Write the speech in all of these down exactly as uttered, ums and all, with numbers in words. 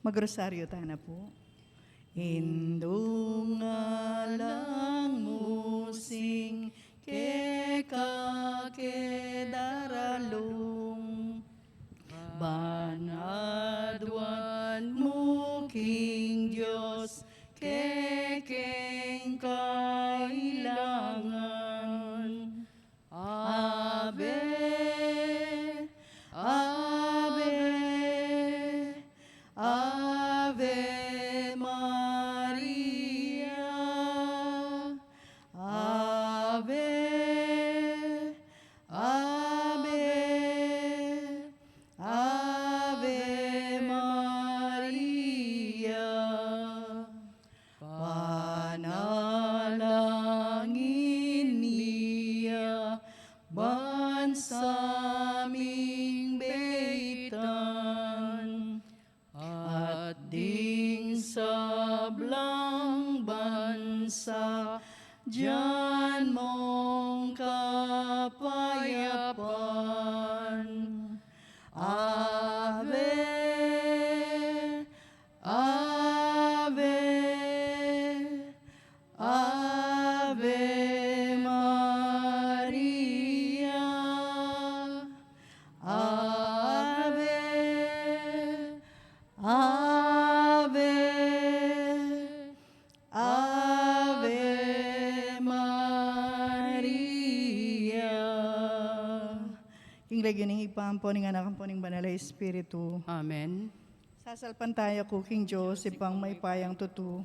Magrosaryo tana pu. Indu ngalang mu sing keka ke daralung, ban aduan mu king Dios kekeng kailangan. Ave, Ave, Ave Maria. Ave, Ave, Ave Maria. Panalangin ya ban sa ming beitan, at ding sablang bansa dian mong kapayapan. Ave, Ave, Ave Maria. Ave, Ave, Ave Maria. King lagyu ning Ibpa, ampo ning Anak, ampo ning Banal a Espiritu. Amen. Sasalpantaya ku king Dios, Ibpang mayupayang tutu,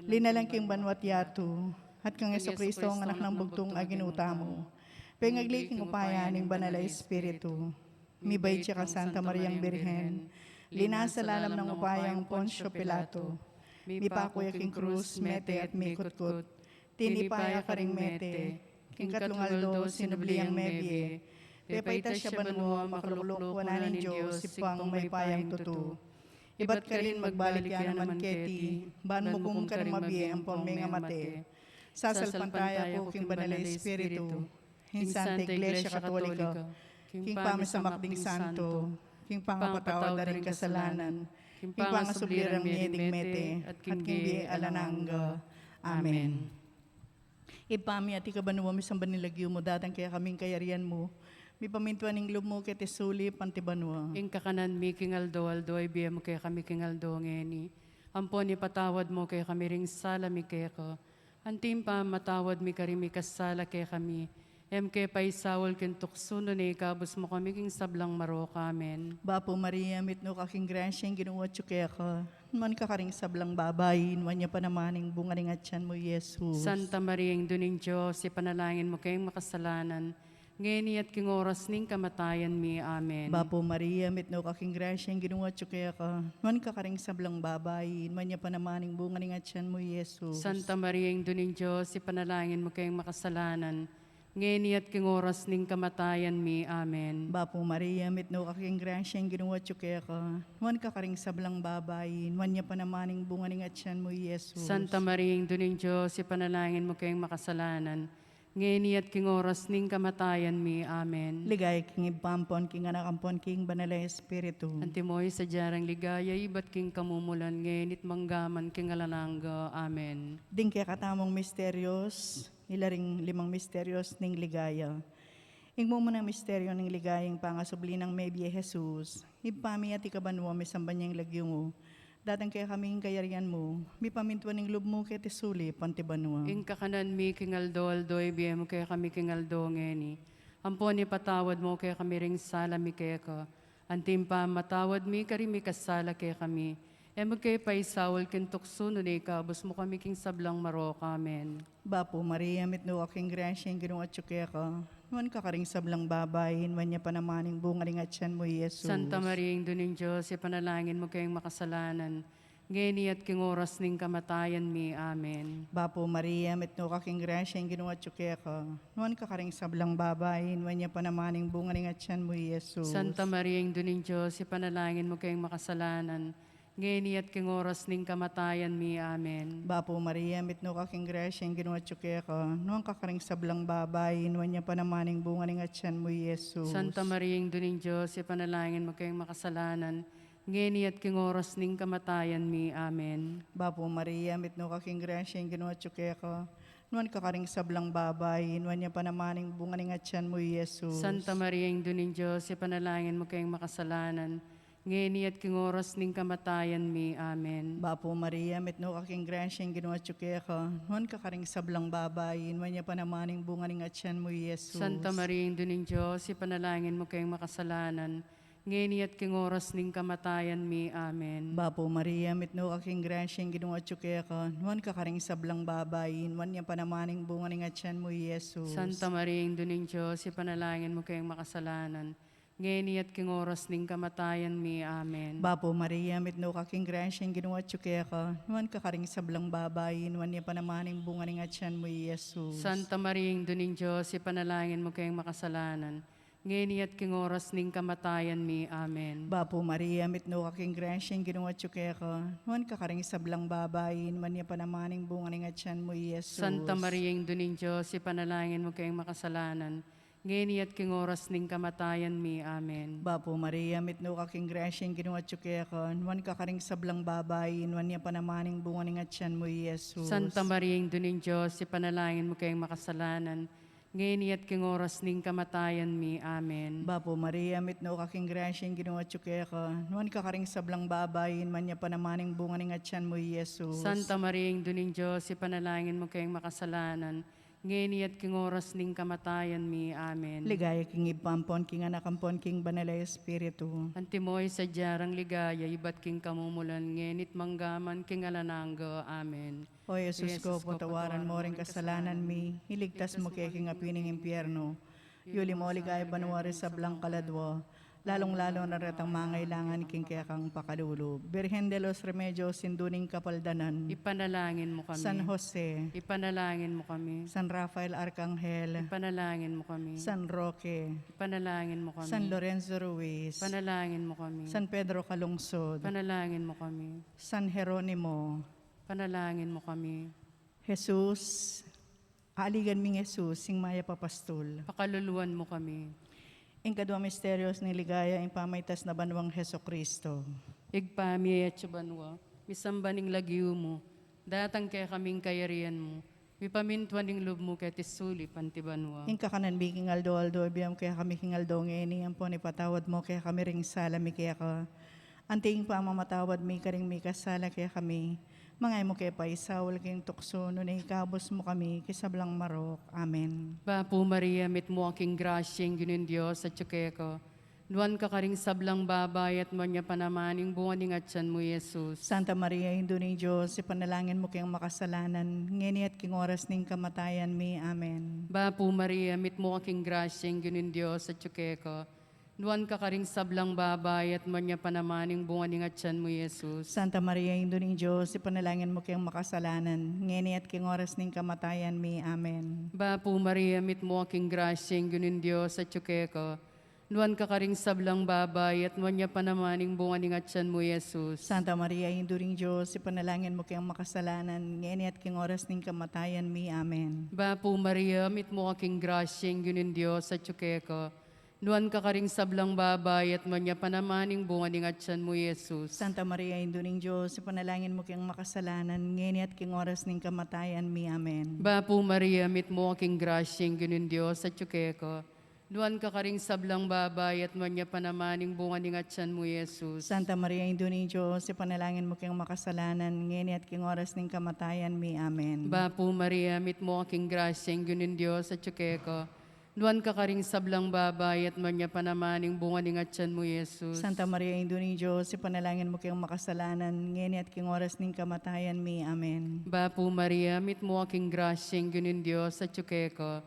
linalang king banua't yatu, at kang Jesucristo, ang Anak nang bugtung a Ginu tamu, pengagli king upaya ning Banal a Espiritu. Mibait ya kang Santa Mariang Birhen, linasa lalam ning upayang Poncio Pilato, mipaku ya king krus, mete at mikutkut. Tinipa ya karing mete, king katlung aldo sinubli yang mebie, pepaitas ya banua, makalukluk wanan ning Dios Ibpang mayupayang tutu. Ibat karin magbalik ya naman keti, ban mukum karing mabie ampon mengamate. Sasalpantaya ku king Banal a Espiritu, king Santa Iglesia Katolika, king pamisamak ding santo, king pangapatawad da ring kasalanan, king pangasubli rang mie ding mete, at king bie alang angga. Amen. Ibpa mi, atiu ka banua, misamban ya ing lagyu mu, datang kekami ing kayarian mu, mipamintuan ing lub mu keti sulip anti banua. Ing kakanan mi king aldo-aldo ibie mu kekami king aldo ngeni. Ampon ipatawad mu kekami ring sala mi keka, anti ing pamamatawad mi karing mikasala kekami. E mu ke paisaul king tuksu, nune ikabus mu kami king sablang marok. Amen. Bapu Maria, mitmu ka king grasya, ing Ginu atyu keka. Nuan ka karing sablang babai, nuan ya pa naman ing bunga ning atyan mu, Jesus. Santa Maria, Indu ning Dios, ipanalangin mu keng makasalanan, ngeni at king oras ning kamatayan mi. Amen. Bapu Maria, mitmu ka king grasya, ing Ginu atyu keka. Nuan ka karing sablang babai, nuan ya pa naman ing bunga ning atyan mu, Jesus. Santa Maria, Indu ning Dios, ipanalangin mu keng makasalanan, ngeni at king oras ning kamatayan mi. Amen. Bapu Maria, mitmu ka king grasya, ing Ginu atyu keka. Nuan ka karing sablang babai, nuan ya pa naman ing bunga ning atyan mu, Jesus. Santa Maria, Indu ning Dios, ipanalangin mu keng makasalanan, ngeni at king oras ning kamatayan mi. Amen. Ligaya king Ibpa ampon king Anak ampon king Banal a Espiritu. Antimo ing sadya rang ligaya, ibat king kamumulan, ngeni at manggaman king alang angga. Amen. Ding kekatamung misterios, ila ring limang misterios ning ligaya. Ing mumunang misteryo ning ligaya, ing pangasubli nang mebie Jesus. Ibpa mi, atiu ka banua, misamban ya ing lagyu mu. Datang kekami ing kayarian mu, mipamintuan ing lub mu keti sulip anti banua. Ing kakanan mi king aldo-aldo ibie mu kekami king aldo ngeni. Ampon ipatawad mu kekami ring sala mi keka, anti ing pamamatawad mi karing mikasala kekami. E mu ke paisaul king tuksu, nune ikabus mu kami king sablang marok. Amen. Bapu Maria, mitmu ka king grasya, ing Ginu atyu keka. Nuan ka karing sablang babai, nuan ya pa naman ing bunga ning atyan mu, Jesus. Santa Maria, Indu ning Dios, ipanalangin mu keng makasalanan, ngeni at king oras ning kamatayan mi. Amen. Bapu Maria, mitmu ka king grasya, ing Ginu atyu keka. Nuan ka karing sablang babai, nuan ya pa naman ing bunga ning atyan mu, Jesus. Santa Maria, Indu ning Dios, ipanalangin mu keng makasalanan, ngeni at king oras ning kamatayan mi. Amen. Bapu Maria, mitmu ka king grasya, ing Ginu atyu keka. Nuan ka karing sablang babai, nuan ya pa naman ing bunga ning atyan mu, Jesus. Santa Maria, Indu ning Dios, ipanalangin mu keng makasalanan, ngeni at king oras ning kamatayan mi. Amen. Bapu Maria, mitmu ka king grasya, ing Ginu atyu keka. Nuan ka karing sablang babai, nuan ya pa naman ing bunga ning atyan mu, i Jesus. Santa Maria, Indu ning Dios, ipanalangin mu keng makasalanan, ngeni at king oras ning kamatayan mi. Amen. Bapu Maria, mitmu ka king grasya, ing Ginu atyu keka. Nuan ka karing sablang babai, nuan ya pa naman ing bunga ning atyan mu, i Jesus. Santa Maria, Indu ning Dios, ipanalangin mu keng makasalanan, ngeni at king oras ning kamatayan mi. Amen. Bapu Maria, mitmu ka king grasya, ing Ginu atyu keka. Nuan ka karing sablang babai, nuan ya pa naman ing bunga ning atyan mu, i Jesus. Santa Maria, Indu ning Dios, ipanalangin mu keng makasalanan, ngeni at king oras ning kamatayan mi. Amen. Bapu Maria, mitmu ka king grasya, ing Ginu atyu keka. Nuan ka karing sablang babai, nuan ya pa naman ing bunga ning atyan mu, i Jesus. Santa Maria, Indu ning Dios, ipanalangin mu keng makasalanan, ngeni at king oras ning kamatayan mi. Amen. Bapu Maria, mitmu ka king grasya, ing Ginu atyu keka. Nuan ka karing sablang babai, nuan ya pa naman ing bunga ning atyan mu, i Jesus. Santa Maria, Indu ning Dios, ipanalangin mu keng makasalanan, ngeni at king oras ning kamatayan mi. Amen. Bapu Maria, mitmu ka king grasya, ing Ginu atyu keka. Nuan ka karing sablang babai, nuan ya pa naman ing bunga ning atyan mu, i Jesus. Santa Maria, Indu ning Dios, ipanalangin mu keng makasalanan, ngeni at king oras ning kamatayan mi. Amen. Bapu Maria, mitmu ka king grasya, ing Ginu atyu keka. Nuan ka karing sablang babai, nuan ya pa naman ing bunga ning atyan mu, i Jesus. Santa Maria, Indu ning Dios, ipanalangin mu keng makasalanan, ngeni at king oras ning kamatayan mi. Amen. Ligaya king Ibpa ampon king Anak ampon king Banal a Espiritu. Antimo ing sadya rang ligaya, ibat king kamumulan, ngeni at mangga man king alang angga. Amen. O Jesus ko, patawaran mo ring kasalanan mi, iligtas mu ke king api ning impyernu, yuli mo ligaya banua ring sablang kaladua, lalung-lalu na retang mangailangan king kekang pakalulu. Birhen de los Remedios, Indu ning Kapaldanan, ipanalangin mu kami. San Jose, ipanalangin mu kami. San Rafael Arkanghel, ipanalangin mu kami. San Roque, ipanalangin mu kami. San Lorenzo Ruiz, ipanalangin mu kami. San Pedro Calungsod, ipanalangin mu kami. San Jeronimo, ipanalangin mu kami. Jesus, aligan ming Jesus, ing mayap a pastul, pakaluluan mu kami. Ing kadua misterios ning ligaya, ing pamaitas na banuang Jesucristo. Ibpa mi, atsu ka banua, misamban ing lagyu mu, datang kekami ing kayarian mu, mipamintuan ing lub mu keti sulip anti banua. Ing kakanan mi king aldo-aldo ibie mu kekami king aldo ngeni, ampon ipatawad mu kekami ring sala mi keka, anti ing pamamatawad mi karing mikasala kekami. Manga e mu ke paisaul king tuksu, nune ikabus mu kami king sablang marok. Amen. Bapu Maria, mitmu ka king grasya, ing Ginung Dios atyu keka. Nuan ka karing sablang babai, at nuan ya pa naman ing bunga ning atyan mu, i Jesus. Santa Maria, Indu ning Dios, ipanalangin mu keng makasalanan, ngeni at king oras ning kamatayan mi. Amen. Bapu Maria, mitmu ka king grasya, ing Ginung Dios atyu keka. Nuan ka karing sablang babai, at nuan ya pa naman ing bunga ning atyan mu, i Jesus. Santa Maria, Indu ning Dios, ipanalangin mu keng makasalanan, ngeni at king oras ning kamatayan mi. Amen. Bapu Maria, mitmu ka king grasya, ing Ginung Dios atyu keka. Nuan ka karing sablang babai, at nuan ya pa naman ing bunga ning atyan mu, i Jesus. Santa Maria, Indu ning Dios, ipanalangin mu keng makasalanan, ngeni at king oras ning kamatayan mi. Amen. Bapu Maria, mitmu ka king grasya, ing Ginung Dios atyu keka. Nuan ka karing sablang babai, at nuan ya pa naman ing bunga ning atyan mu, i Jesus. Santa Maria, Indu ning Dios, ipanalangin mu keng makasalanan, ngeni at king oras ning kamatayan mi. Amen. Bapu Maria, mitmu ka king grasya, ing Ginung Dios atyu keka. Nuan ka karing sablang babai, at nuan ya pa naman ing bunga ning atyan mu, i Jesus. Santa Maria, Indu ning Dios, ipanalangin mu keng makasalanan, ngeni at king oras ning kamatayan mi. Amen. Bapu Maria, mitmu ka king grasya, ing Ginung Dios atyu keka. Nuan ka karing sablang babai, at nuan ya pa naman ing bunga ning atyan mu, i Jesus. Santa Maria, Indu ning Dios, ipanalangin mu keng makasalanan, ngeni at king oras ning kamatayan mi. Amen. Bapu Maria, mitmu ka king grasya, ing Ginung Dios atyu keka.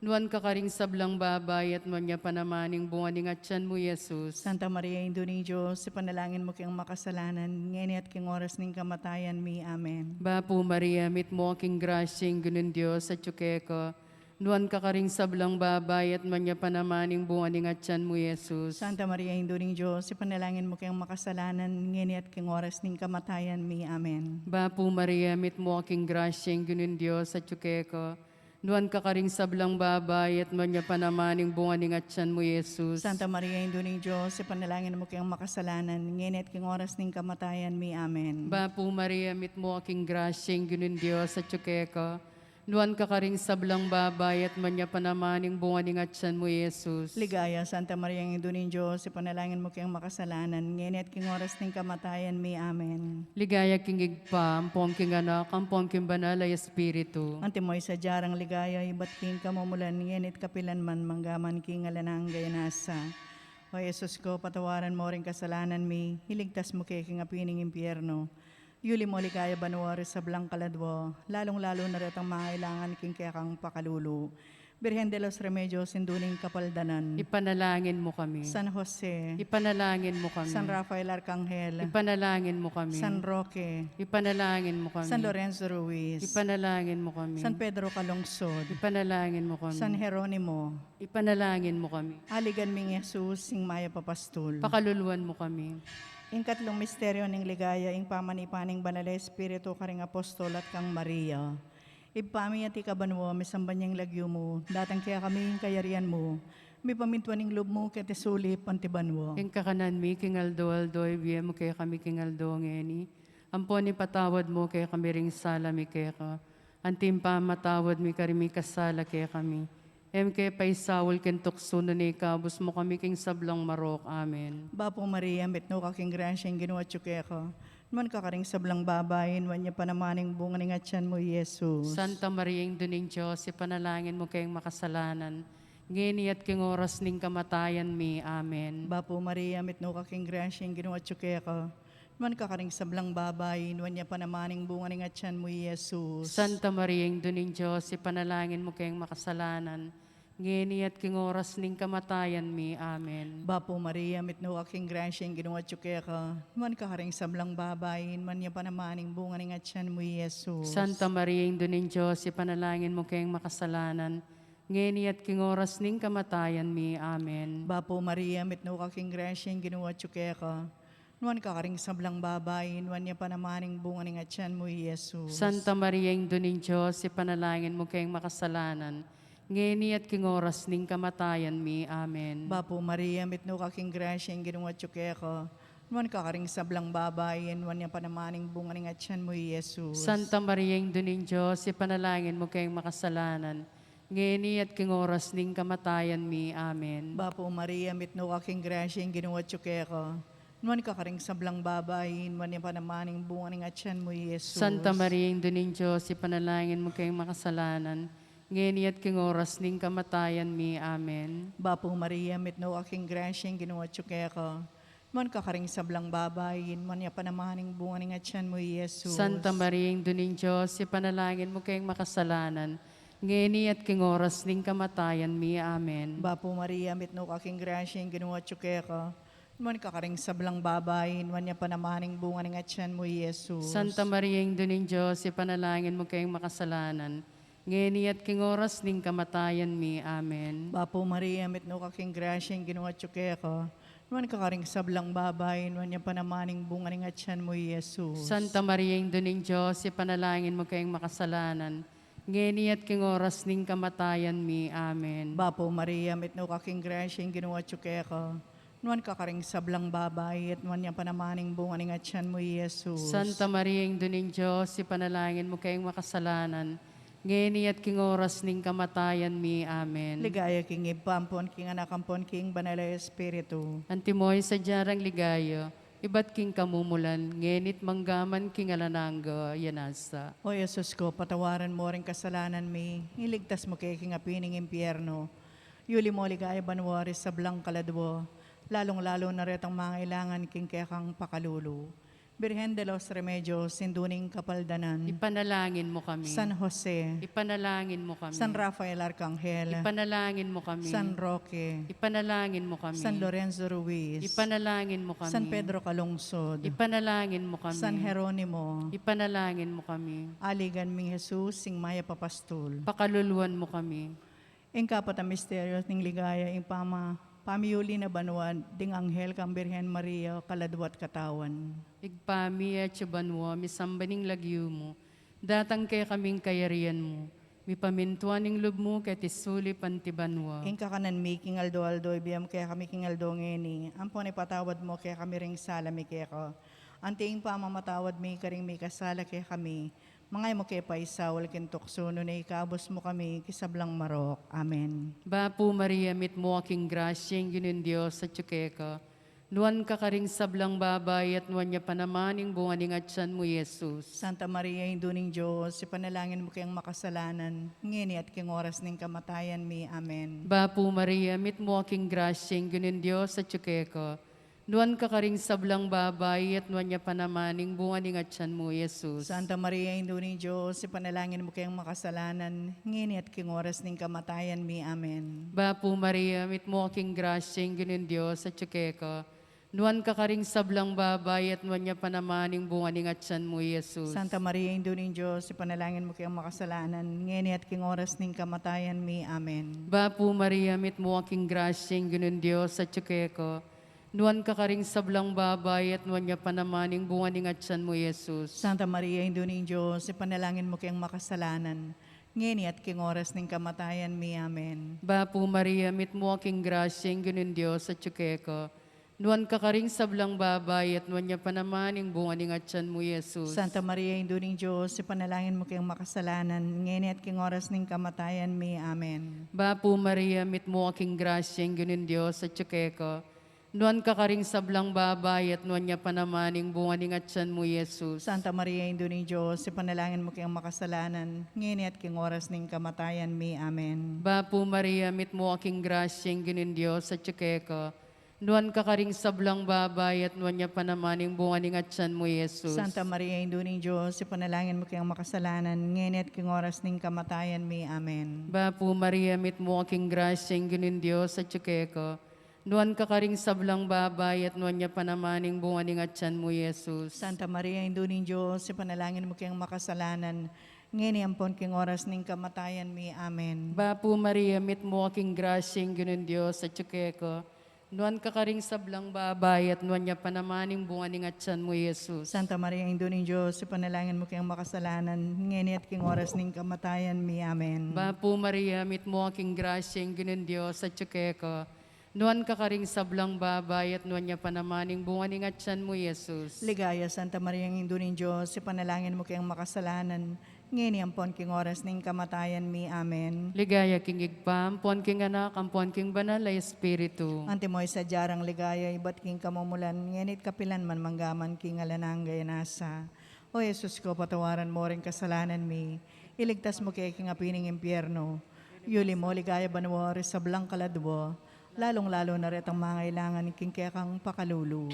Nuan ka karing sablang babai, at nuan ya pa naman ing bunga ning atyan mu, i Jesus. Santa Maria, Indu ning Dios, ipanalangin mu keng makasalanan, ngeni at king oras ning kamatayan mi. Amen. Bapu Maria, mitmu ka king grasya, ing Ginung Dios atyu keka. Nuan ka karing sablang babai, at nuan ya pa naman ing bunga ning atyan mu, i Jesus. Santa Maria, Indu ning Dios, ipanalangin mu keng makasalanan, ngeni at king oras ning kamatayan mi. Amen. Bapu Maria, mitmu ka king grasya, ing Ginung Dios atyu keka. Nuan ka karing sablang babai, at nuan ya pa naman ing bunga ning atyan mu, Jesus. Santa Maria, Indu ning Dios, ipanalangin mu keng makasalanan, ngeni at king oras ning kamatayan mi. Amen. Bapu Maria, mitmu ka king grasya, ing Ginung Dios atyu keka. Nuan ka karing sablang babai, at nuan ya pa naman ing bunga ning atyan mu, Jesus. Ligaya, Santa Maria, Indu ning Dios, ipanalangin mu keng makasalanan, ngeni at king oras ning kamatayan mi. Amen. Ligaya king Ibpa, ampon king Anak, ampon king Banal a Espiritu. Antimo ing sadya rang ligaya, ibat king kamumulan, ngeni at kapilan man, mangga man king alang angga. Amen. O Jesus ko, patawaran mu ring kasalanan mi, iligtas mu ke king api ning impyerno. Yuli mu king ligaya banua ring sablang kaladua, lalung-lalu na retang mangailangan king kekang pakalulu. Birhen de los Remedios, Indu ning Kapaldanan. Ipanalangin mu kami. San Jose. Ipanalangin mu kami. San Rafael Arcangel. Ipanalangin mu kami. San Roque. Ipanalangin mu kami. San Lorenzo Ruiz. Ipanalangin mu kami. San Pedro Calungsod. Ipanalangin mu kami. San Jeronimo. Ipanalangin mu kami. Aligan ming Jesus, ing mayap a pastul. Pakaluluan mu kami. Ing katlung misteryo ning ligaya, ing pamanipa ning Banal a Espiritu karing apostol at kang Maria. Ibpa mi, atiu ka banua, misamban ya ing lagyu mu, datang kekami ing kayarian mu, mipamintuan ing lub mu keti sulip anti banua. Ing kakanan mi king aldo-aldo, ibie mu kekami king aldo ngeni. Ampon ipatawad mu kekami ring sala mi keka, anti ing pamamatawad mi karing mikasala kekami. E mu ke paisaul king tuksu, nune ikabus mu kami king sablang marok. Amen. Bapu Maria, mitmu ka king grasya, ing Ginu atyu keka. Nuan ka karing sablang babai, nuan ya pa naman ing bunga ning atyan mu, Jesus. Santa Maria, Indu ning Dios, ipanalangin mu keng makasalanan, ngeni at king oras ning kamatayan mi. Amen. Bapu Maria, mitmu ka king grasya, ing Ginu atyu keka. Nuan ka karing sablang babai, nuan ya pa naman ing bunga ning atyan mu, Jesus. Santa Maria, Indu ning Dios, ipanalangin mu keng makasalanan, ngeni at king oras ning kamatayan mi. Amen. Bapu Maria, mitmu ka king grasya, ing Ginu atyu keka. Nuan ka karing sablang babai, nuan ya pa naman ing bunga ning atyan mu, Jesus. Santa Maria, Indu ning Dios, ipanalangin mu keng makasalanan, ngeni at king oras ning kamatayan mi. Amen. Bapu Maria, mitmu ka king grasya, ing Ginu atyu keka. Nuan ka karing sablang babai, nuan ya pa naman ing bunga ning atyan mu, Jesus. Santa Maria, Indu ning Dios, ipanalangin mu keng makasalanan, ngeni at king oras ning kamatayan mi. Amen. Bapu Maria, mitmu ka king grasya, ing Ginu atyu keka. Nuan ka karing sablang babai, nuan ya pa naman ing bunga ning atyan mu, Jesus. Santa Maria, Indu ning Dios, ipanalangin mu keng makasalanan, ngeni at king oras ning kamatayan mi. Amen. Bapu Maria, mitmu ka king grasya, ing Ginu atyu keka. Nuan ka karing sablang babai, nuan ya pa naman ing bunga ning atyan mu, Jesus. Santa Maria, Indu ning Dios, ipanalangin mu keng makasalanan, ngeni at king oras ning kamatayan mi. Amen. Bapu Maria, mitmu ka king grasya, ing Ginu atyu keka. Nuan ka karing sablang babai, nuan ya pa naman ing bunga ning atyan mu, Jesus. Santa Maria, Indu ning Dios, ipanalangin mu keng makasalanan, ngeni at king oras ning kamatayan mi. Amen. Bapu Maria, mitmu ka king grasya, ing Ginu atyu keka. Nuan ka karing sablang babai, nuan ya pa naman ing bunga ning atyan mu, Jesus. Santa Maria, Indu ning Dios, ipanalangin mu keng makasalanan, ngeni at king oras ning kamatayan mi. Amen. Bapu Maria, mitmu ka king grasya, ing Ginu atyu keka. Nuan ka karing sablang babai, nuan ya pa naman ing bunga ning atyan mu, Jesus. Santa Maria, Indu ning Dios, ipanalangin mu keng makasalanan, ngeni at king oras ning kamatayan mi. Amen. Bapu Maria, mitmu ka king grasya, ing Ginu atyu keka. Nuan ka karing sablang babai, at nuan ya pa naman ing bunga ning atyan mu, Jesus. Santa Maria, Indu ning Dios, ipanalangin mu keng makasalanan, ngeni at king oras ning kamatayan mi. Amen. Ligaya king Ibpa, ampon king Anak, ampon king Banal a Espiritu. Antimo ing sadya rang ligaya, ibat king kamumulan, ngeni at mangga man king alang angga. Amen. O Jesus ko, patawaran mu ring kasalanan mi, iligtas mu ke king api ning impyerno. Yuli mu king ligaya banua ring sablang kaladua, lalung-lalu na retang mangailangan king kekang pakalulu. Birhen de los Remedios, Indu ning Kapaldanan. Ipanalangin mu kami. San Jose. Ipanalangin mu kami. San Rafael Arcangel. Ipanalangin mu kami. San Roque. Ipanalangin mu kami. San Lorenzo Ruiz. Ipanalangin mu kami. San Pedro Calungsod. Ipanalangin mu kami. San Jeronimo. Ipanalangin mu kami. Aligan ming Jesus, ing mayap a pastul. Pakaluluan mu kami. Ing kapat a misteryo ning ligaya, ing pama, pamiyuli na banua ding anghel kang Birhen Maria, kaladua at katawan. Ibpa mi, atsu ka banua, misamban ing lagyu mu. Datang kekami ing kayarian mu. Mipamintuan ing lub mu keti sulip anti banua. Ing kakanan mi king aldo-aldo, ibie mu kekami king aldo ngeni. Ampon ipatawad mu kekami ring sala mi keka, anti ing pamamatawad mi karing mikasala kekami. Manga e mu ke paisaul king tuksu, nune ikabus mu kami king sablang marok. Amen. Bapu Maria, mitmu ka king grasya, ing Ginung Dios atyu keka. Nuan ka karing sablang babai, at nuan ya pa naman ing bunga ning atyan mu, Jesus. Santa Maria, Indu ning Dios, ipanalangin mu keng makasalanan, ngeni at king oras ning kamatayan mi. Amen. Bapu Maria, mitmu ka king grasya, ing Ginung Dios atyu keka. Nuan ka karing sablang babai, at nuan ya pa naman ing bunga ning atyan mu, Jesus. Santa Maria, Indu ning Dios, ipanalangin mu keng makasalanan, ngeni at king oras ning kamatayan mi. Amen. Bapu Maria, mitmu ka king grasya, ing Ginung Dios atyu keka. Nuan ka karing sablang babai, at nuan ya pa naman ing bunga ning atyan mu, Jesus. Santa Maria, Indu ning Dios, ipanalangin mu keng makasalanan, ngeni at king oras ning kamatayan mi. Amen. Bapu Maria, mitmu ka king grasya, ing Ginung Dios atyu keka. Nuan ka karing sablang babai, at nuan ya pa naman ing bunga ning atyan mu, Jesus. Santa Maria, Indu ning Dios, ipanalangin mu keng makasalanan, ngeni at king oras ning kamatayan mi. Amen. Bapu Maria, mitmu ka king grasya, ing Ginung Dios atyu keka. Nuan ka karing sablang babai, at nuan ya pa naman ing bunga ning atyan mu, Jesus. Santa Maria, Indu ning Dios, ipanalangin mu keng makasalanan, ngeni at king oras ning kamatayan mi. Amen. Bapu Maria, mitmu ka king grasya, ing Ginung Dios atyu keka. Nuan ka karing sablang babai, at nuan ya pa naman ing bunga ning atyan mu, Jesus. Santa Maria, Indu ning Dios, ipanalangin mu keng makasalanan, ngeni at king oras ning kamatayan mi. Amen. Bapu Maria, mitmu ka king grasya, ing Ginung Dios atyu keka. Nuan ka karing sablang babai, at nuan ya pa naman ing bunga ning atyan mu, Jesus. Santa Maria, Indu ning Dios, ipanalangin mu keng makasalanan, ngeni at king oras ning kamatayan mi. Amen. Bapu Maria, mitmu ka king grasya, ing Ginung Dios atyu keka. Nuan ka karing sablang babai, at nuan ya pa naman ing bunga ning atyan mu, Jesus. Santa Maria, Indu ning Dios, ipanalangin mu keng makasalanan, ngeni ampon king oras ning kamatayan mi. Amen. Bapu Maria, mitmu ka king grasya, ing Ginung Dios atyu keka. Nuan ka karing sablang babai, at nuan ya pa naman ing bunga ning atyan mu, Jesus. Santa Maria, Indu ning Dios, ipanalangin mu keng makasalanan, ngeni at king oras ning kamatayan mi. Amen. Bapu Maria, mitmu ka king grasya, ing Ginung Dios atyu keka. Nuan ka karing sablang babai, at nuan ya pa naman ing bunga ning atyan mu, Jesus. Ligaya, Santa Maria, Indu ning Dios, ipanalangin mu keng makasalanan, ngeni ampon king oras ning kamatayan mi. Amen. Ligaya king Ibpa, ampon king Anak, ampon king Banal a Espiritu. Antimo ing sadya rang ligaya ibat king kamumulan, ngeni't kapilan man, manggaman king alang angga. Nasa. O Jesus ko, patawaran mo ring kasalanan mi, iligtas mu ke king api ning impyerno, yuli mo king ligaya banua ring sablang kaladua, lalung-lalu na retang mangailangan king kekang pakalulu.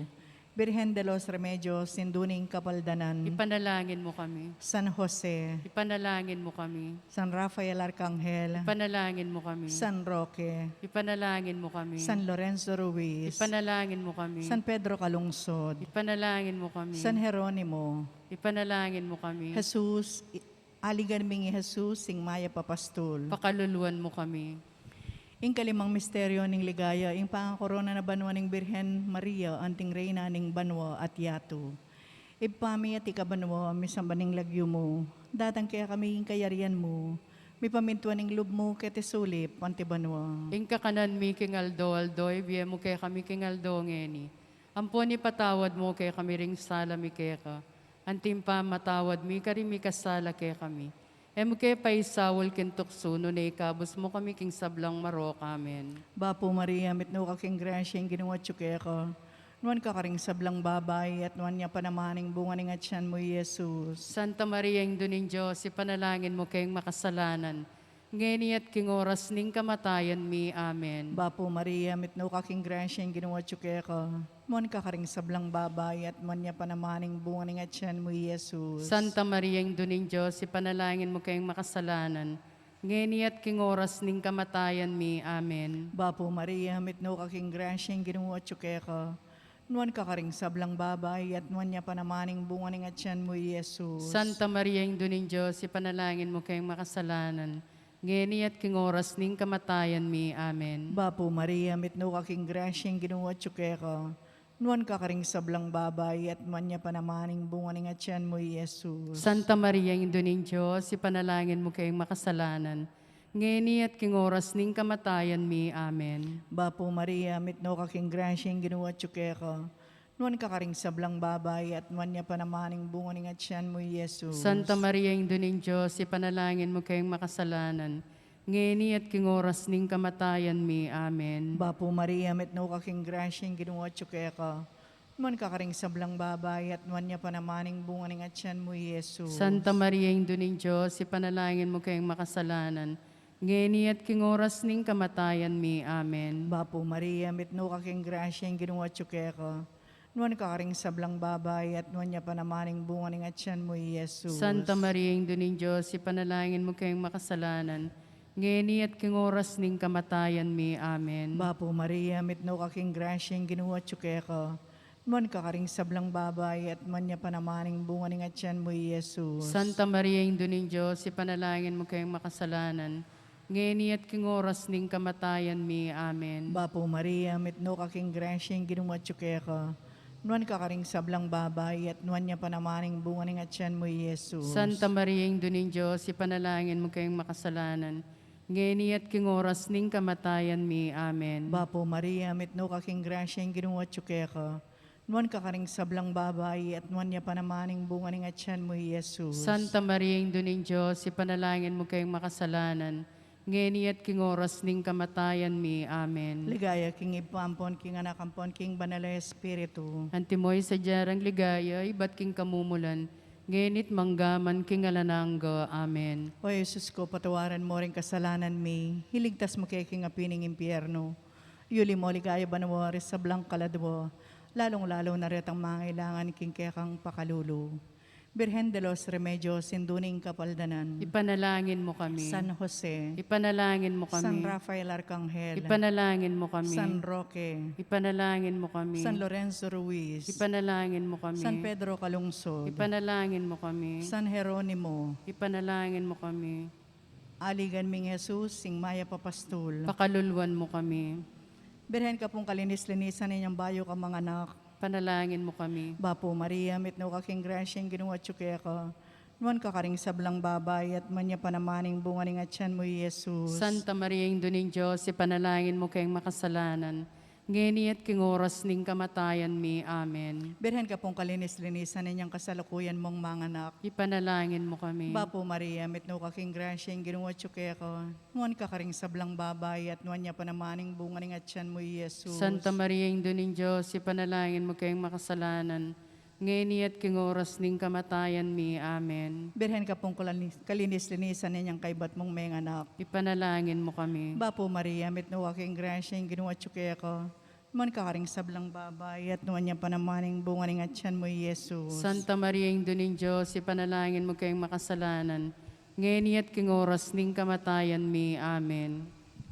Birhen de los Remedios, Indu ning Kapaldanan. Ipanalangin mo kami. San Jose. Ipanalangin mo kami. San Rafael Arcangel. Ipanalangin mo kami. San Roque. Ipanalangin mo kami. San Lorenzo Ruiz. Ipanalangin mo kami. San Pedro Calungsod. Ipanalangin mo kami. San Jeronimo. Ipanalangin mo kami. Jesus, i-, aligan mi ngan i Jesus, ing mayap a pastul. Pakaluluan mo kami. Ing kalimang misteryo ning ligaya, ing pangakorona na banua ning Birhen Maria, anting Reyna ning banua at yatu. Ibpa mi, atiu ka banua, misamban ing lagyu mu, datang kekami ing kayarian mu, mipamintuan ing lub mu keti sulip anti banua. Ing kakanan mi king aldo-aldo, ibie mu kekami king aldo ngeni. Ampon ipatawad mu kekami ring sala mi keka, anti ing pamamatawad mi karing mikasala kekami. E mu ke paisaul king tuksu, nune ikabus mu kami king sablang marok. Amen. Bapu Maria, mitmu ka king grasya, ing Ginu atyu keka. Nuan ka karing sablang babai, at nuan ya pa naman ing bunga ning atyan mu, i Jesus. Santa Maria, Indu ning Dios, ipanalangin mu keng makasalanan, ngeni at king oras ning kamatayan mi. Amen. Bapu Maria, mitmu ka king grasya, ing Ginu atyu keka. Nuan ka karing sablang babai, at nuan ya pa naman ing bunga ning atyan mu, i Jesus. Santa Maria, Indu ning Dios, ipanalangin mu keng makasalanan, ngeni at king oras ning kamatayan mi. Amen. Bapu Maria, mitmu ka king grasya, ing Ginu atyu keka. Nuan ka karing sablang babai, at nuan ya pa naman ing bunga ning atyan mu, i Jesus. Santa Maria, Indu ning Dios, ipanalangin mu keng makasalanan, ngeni at king oras ning kamatayan mi. Amen. Bapu Maria, mitmu ka king grasya, ing Ginu atyu keka. Nuan ka karing sablang babai, at nuan ya pa naman ing bunga ning atian mu, i Jesus. Santa Maria, Indu ning Dios, ipanalangin mu keng makasalanan, ngeni at king oras ning kamatayan mi. Amen. Bapu Maria, mitmu ka king grasya, ing Ginu atyu keka. Nuan ka karing sablang babai, at nuan ya pa naman ing bunga ning atian mu, i Jesus. Santa Maria, Indu ning Dios, ipanalangin mu keng makasalanan, ngeni at king oras ning kamatayan mi. Amen. Bapu Maria, mitmu ka king grasya, ing Ginu atyu keka. Nuan ka karing sablang babai, at nuan ya pa naman ing bunga ning atian mu, i Jesus. Santa Maria, Indu ning Dios, ipanalangin mu keng makasalanan, ngeni at king oras ning kamatayan mi. Amen. Bapu Maria, mitmu ka king grasya, ing Ginu atyu keka. Nuan ka karing sablang babai, at nuan ya pa naman ing bunga ning atian mu, i Jesus. Santa Maria, Indu ning Dios, ipanalangin mu keng makasalanan, ngeni at king oras ning kamatayan mi. Amen. Bapu Maria, mitmu ka king grasya, ing Ginu atyu keka. Nuan ka karing sablang babai, at nuan ya pa naman ing bunga ning atian mu, i Jesus. Santa Maria, Indu ning Dios, ipanalangin mu keng makasalanan, ngeni at king oras ning kamatayan mi. Amen. Bapu Maria, mitmu ka king grasya, ing Ginu atyu keka. Nuan ka karing sablang babai, at nuan ya pa naman ing bunga ning atian mu, i Jesus. Santa Maria, Indu ning Dios, ipanalangin mu keng makasalanan, ngeni at king oras ning kamatayan mi. Amen. Bapu Maria, mitmu ka king grasya, ing Ginu atyu keka. Nuan ka karing sablang babai, at nuan ya pa naman ing bunga ning atian mu, i Jesus. Santa Maria, Indu ning Dios, ipanalangin mu keng makasalanan, ngeni at king oras ning kamatayan mi. Amen. Ligaya king Ibpa ampon king Anak ampon king Banal a Espiritu. Antimo ing sadya rang ligaya, ibat king kamumulan, ngeni't mangga man king alang angga. Amen. O Jesus ko, patawaran mo ring kasalanan mi, iligtas mu kami king api ning impyerno, yuli mo king ligaya banua ring sablang kaladua, lalung-lalu na retang mangailangan king kekang pakalulu. Birhen de los Remedios, Indu ning Kapaldanan. Ipanalangin mu kami. San Jose. Ipanalangin mu kami. San Rafael Arcangel. Ipanalangin mu kami. San Roque. Ipanalangin mu kami. San Lorenzo Ruiz. Ipanalangin mu kami. San Pedro Calungsod. Ipanalangin mu kami. San Jeronimo. Ipanalangin mu kami. Aligan ming Jesus, ing mayap a pastul. Pakaluluan mu kami. Birhen ka pung kalinis-linisan inyang bayu kang manganak. Panalangin mu kami. Bapu Maria, mitmu ka king grasya, ing Ginu atyu keka. Nuan ka karing sablang babai, at nuan ya pa naman ing bunga ning atian mu, i Jesus. Santa Maria, Indu ning Dios, ipanalangin mu keng makasalanan, ngeni at king oras ning kamatayan mi. Amen. Birhen ka pung kalinis-linisan inyang kasalukuyan mung manganak. Ipanalangin mu kami. Bapu Maria, mitmu ka king grasya, ing Ginu atyu keka. Nuan ka karing sablang babai, at nuan ya pa naman ing bunga ning atian mu, i Jesus. Santa Maria, Indu ning Dios, ipanalangin mu keng makasalanan, ngeni at king oras ning kamatayan mi. Amen. Birhen ka pung kalani-, kalinis-linisan inyang kaybat mung menganak. Ipanalangin mu kami. Bapu Maria, mitmu ka king grasya, ing Ginu atyu keka. Nuan ka karing sablang babai, at nuan ya pa naman ing bunga ning atian mu, i Jesus. Santa Maria, Indu ning Dios, ipanalangin mu keng makasalanan, ngeni at king oras ning kamatayan mi. Amen.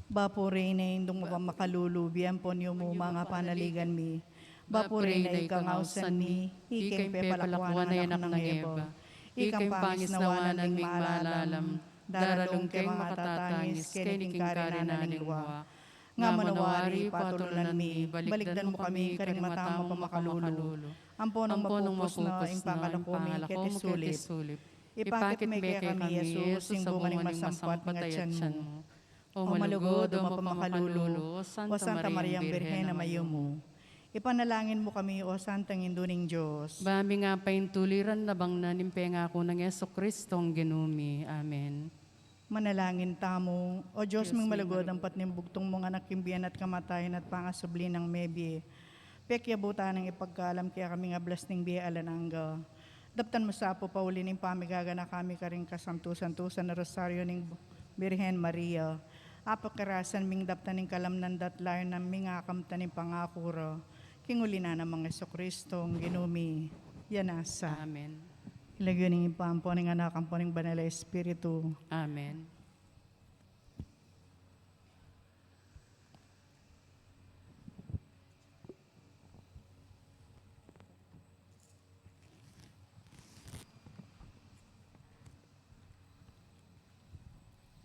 Bapu Reyna, Indung mapamakalulu, bie ampon yumu manga panaligan mi. Bapu Reyna, ika ing ausan mi, ika ing pepalakuan nang anak nang Eva, ika ing pangisnawan ming malalam, daralu keng makatatangis keni king karinan ning liwa. Nga manwari, patulunan mi, balikdan mu kami karing mata mung makalulu, ampo nung mapupus na ing pangalaku mi keti sulip, ipakit me kekami, i Jesus, ing bunga ning masampat ning atian mu. O malugud, o mapamakalulu, o Santa Mariang Birhen a mayumu, ipanalangin mu kami, o Santang Indu ning Dios. Ba mi nga paintuliran na bang na ning pengaku nang Jesucristong Ginu mi. Amen. Manalangin tamu. O Dios ming malugud, ampat ning bugtung mung Anak king bie na at kamatayan at pangasubli nang mebie, pekyabutan nang ipagkalam kekami ing ablas ning bie alang angga. Daptan mu sa pu pauli ning pamigaganaka mi karing kasantu-santusan a Rosario ning Birhen Maria. Apakarasan ming daptan ing kalamnan da at layunan ming akamtan ing pangaku ra king uli na namang Jesucristong Ginu mi. Yana sa. Amen. King lagyu ning Ibpa, ampo ning Anak, ampo ning Banal a Espiritu. Amen.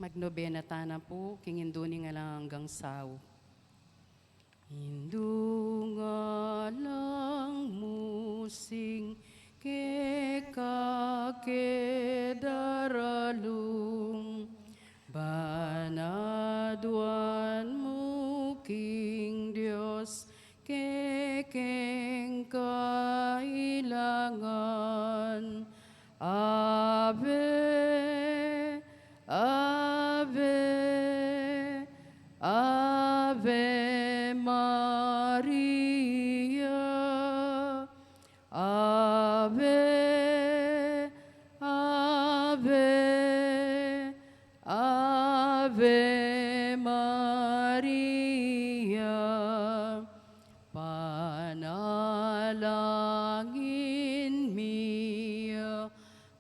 Magnobena tana pu king Indu ning Alang Anggang Saup. Indu ning Alang sing keka ke daralung, ban aduan mu king Dios kekeng kailangan. Ave, Ave, Ave Maria. Ave, Ave, Ave Maria. Panalangin mi,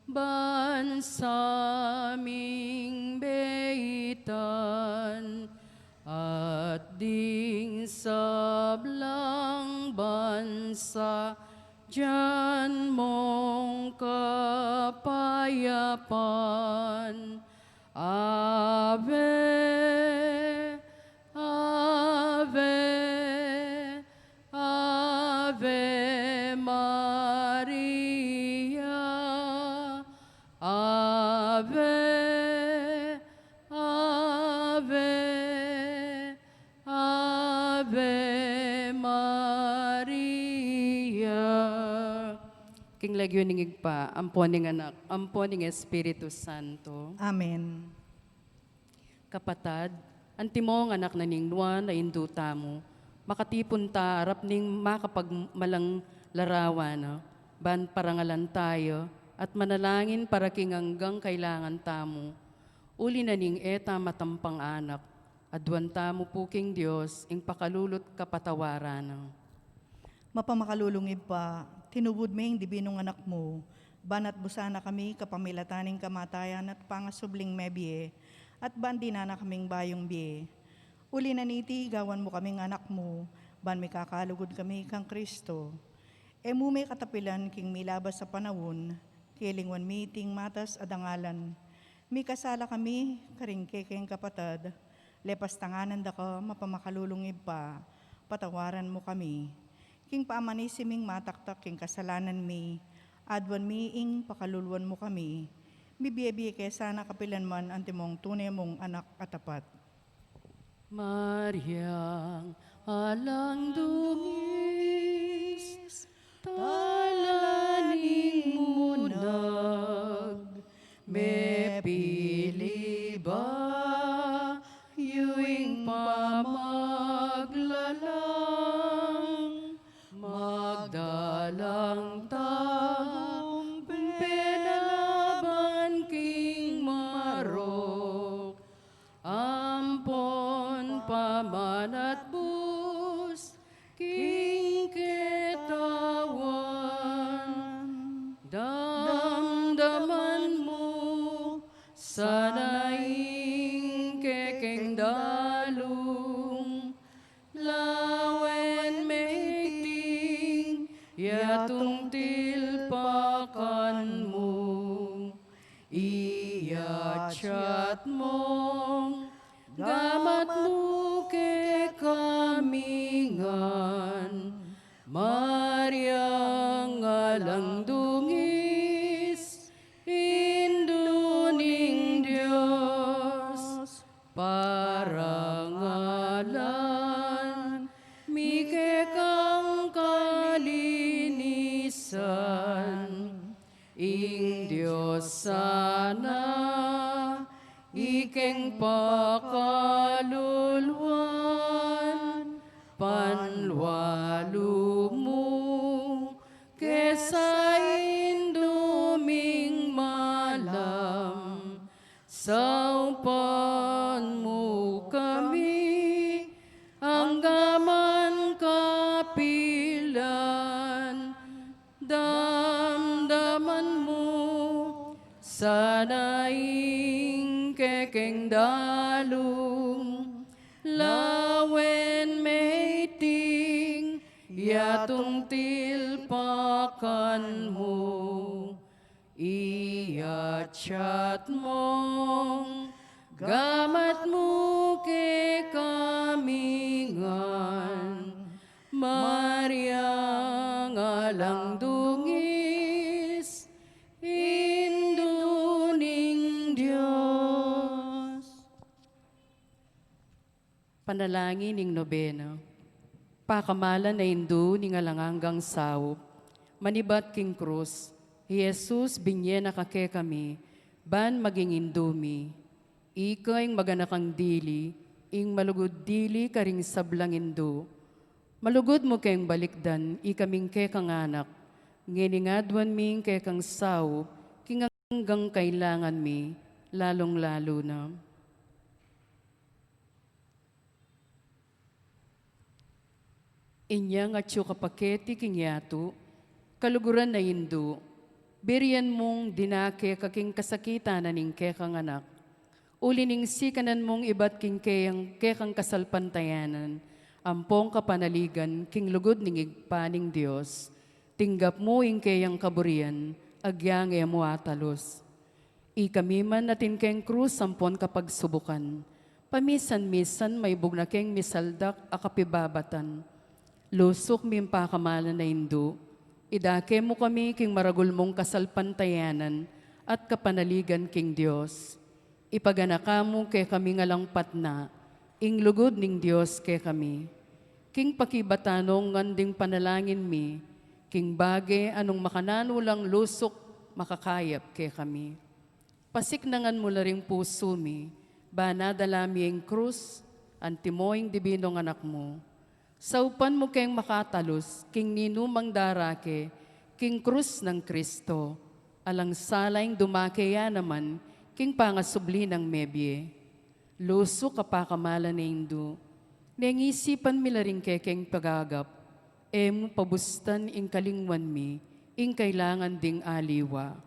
bansa ming beitan, at ding sablang bansa, dinan mong kapayapan. Ave, Ave, Ave Maria. Ave, Ave, Ave Maria. King lagyu ning Ibpa, ampo ning Anak, ampo ning Espiritu Santo. Amen. Kapatad, antimong anak na ning nuan a Indu tamu, makatipun ta arap ning makapagmalang larawan na, ban parangalan tamu, at manalangin para king anggang kailangan tamu. Uli na ning e ta matampang anak, aduan tamu pu king Dios ing pakalulu't kapatawaran na. Mapamakalulung Ibpa, tinubud me ing dibinung Anak mu, ban atbusan na kami kapamilatan ning kamatayan at pangasubling mebie, at ban dinan na kaming bayung bie. Uli na niti, gawan mu kaming anak mu, ban mikakalugud kami kang Kristo. E mu me katapilan king milabas a panaun, kelingwan mi iting matas a dangalan. Mikasala kami karing kekeng kapatad, lepas tanganan da ka, mapamakalulung Ibpa, patawaran mu kami. King pamanisi ming mataktak king kasalanan mi, aduan mi ing pakaluluan mu kami. Mibie-bie ke sana kapilan man antimong tune mung anak a tapat. Mariang alang dungis, tala ning munag, mepili bayu ing pamaglalang, magdalang tagumpay laban king marok, ampon pamanatbus king ketawan. Damdaman mu sana ing kekeng dalung, lawen me iting yatung tilpakan mu. Iyatyat mung gamat mu kekami ngan, Mariang alang dungis, Indu ning Dios, parangalan mi kekang kalinisan. Ing Dios sana ikeng pakaluluan, panlualu mu ke sa Indu ming malam. Saupan mu kami anggaman kapilan. Damdaman mu sana ing kekeng dalung, lawen me iting yatung tilpakan mu. Iyatyat mung gamat mu kekami ngan, Mariang alang Panalangin ning nobena. Pakamalan a Indu ning alang anggang saup, manibat king krus, i Jesus binye na kekami, ban maging Indu mi. Ika ing maganakang dili, ing malugud dili karing sablang Indu. Malugud mu keng balikdan, ikaming kekang anak, ngeni ngan aduan mi ing kekang saup, king anggang kailangan mi, lalung-lalu na. Inya ngan atyu ka pa keti king yatu, kaluguran a Indu, birian mung dinake ka king kasakitan na ning kekang anak. Uli ning sikanan mung ibat king keyang kekang kasalpantayanan, ampong kapanaligan king lugud ning Ibpa ning Dios, tinggap mu ing keyang kaburian, agyang e mu atalus. Ikami man atin keng krus ampon kapagsubukan, pamisan-misan maibug na keng misaldak a kapibabatan. Lusuk ming pakamalan a Indu, idake mu kami king maragul mung kasalpantayanan at kapanaligan king Dios. Ipaganaka mu kekami ngan alang patna, ing lugud ning Dios kekami. King pakibatan nong ngan ding panalangin mi, king bage a nung makananu lang lusuk makakayap kekami. Pasiknangan mu la ring pusu mi, ban adala mi ing krus, antimo ing dibinung anak mu. Saupan mu keng makatalus, king ninumang darake, king krus nang Kristo, alang sala ing dumake ya naman, king pangasubli nang mebie. Lusuk a pakamalan a Indu, neng isipan mi la ring kekeng pagagap, e mu pabustan ing kalingwan mi, ing kailangan ding aliwa.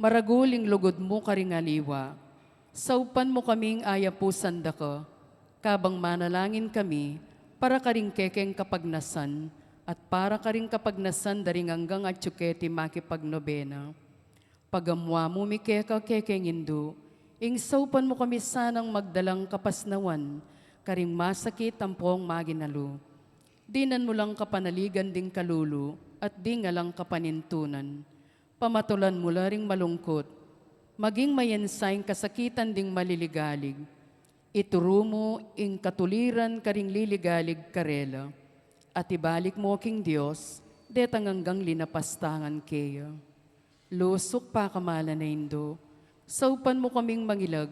Maragul ing lugud mu karing aliwa, saupan mu kaming ayapusan da ka, kabang manalangin kami, para karing kekeng kapagnasan, at para karing kapagnasan da ring anggang atyu keti makipagnobena. Pagamua mu mi keka kekeng Indu, ing saupan mu kami sanang magdalang kapasnawan, karing masakit ampong maginalu. Dinan mu lang kapanaligan ding kalulu, at ding alang kapanintunan. Pamatulan mu la ring malungkut, maging mayensa ing kasakitan ding maliligalig. Ituru mu ing katuliran karing liligalig karela, at ibalik mu king Dios, detang anggang linapastangan keya. Lusuk pakamalan a Indu, saupan mu kaming mangilag,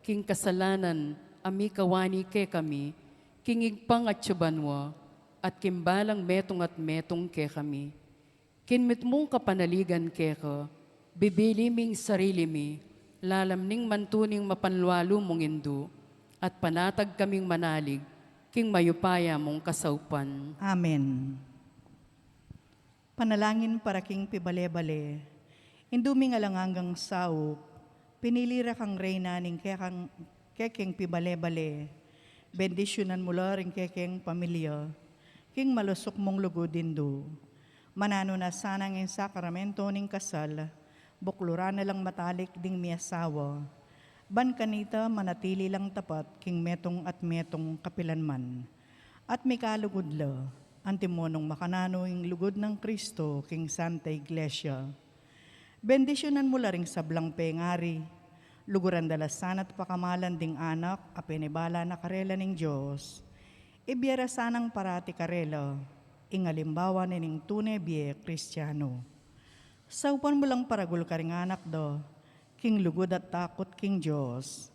king kasalanan a mikawani kekami, king Ibpang atyu banua, at king balang metung at metung kekami. King mitmung kapanaligan keka, bibili ming sarili mi, lalam ning mantuning mapanlualu mung Indu, at panatag kaming manalig, king mayupaya mung kasaupan. Amen. Panalangin para king pibale-bale. Indu ming alang anggang saup, pinili ra kang reyna ning kekang, kekeng pibale-bale. Bendisyunan mu la ring kekeng pamilya, king malusuk mung lugud Indu. Mananu na sana ing sakramento ning kasal, bukluran na lang matalik ding miasawa. Ban kanita manatili lang tapat king metung at metung kapilan man. At mikalugud la, antimo nung makananu ing lugud nang Kristo king Santa Iglesia. Bendisyunan mu la ring sablang pengari, luguran da la sana't pakamalan ding anak a penibala na karela ning Dios. Ibie ra sanang parati karela ing alimbawa na ning tune bie Kristiano. Saupan mu lang paragul karing anak da, king lugud at takut king Dios.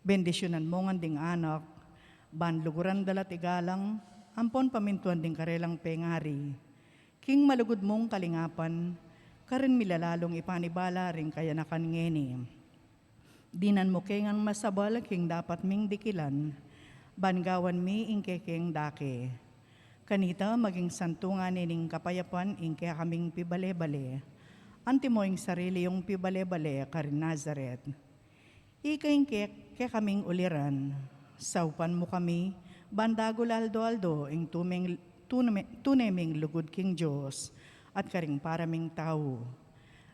Bendisyunan mu ngan ding anak, ban luguran da la't igalang, ampon pamintuan ding karelang pengari. King malugud mung kalingapan, karin mi la lalung ipanibala ring kayanakan ngeni. Dinan mu ke ngan masabal king dapat ming dikilan, ban gawan mi ing kekeng dake. Kanita maging santungan ne ning kapayapan ing kekaming pibale-bale. Antimo ing sarili yung pibale-bale karin Nazaret. Ika ing ke-, kekaming uliran, saupan mu kami, ban dagul aldo-aldo ing tumeng-, tune-, tune ming lugud king Dios, at karing para ming tau.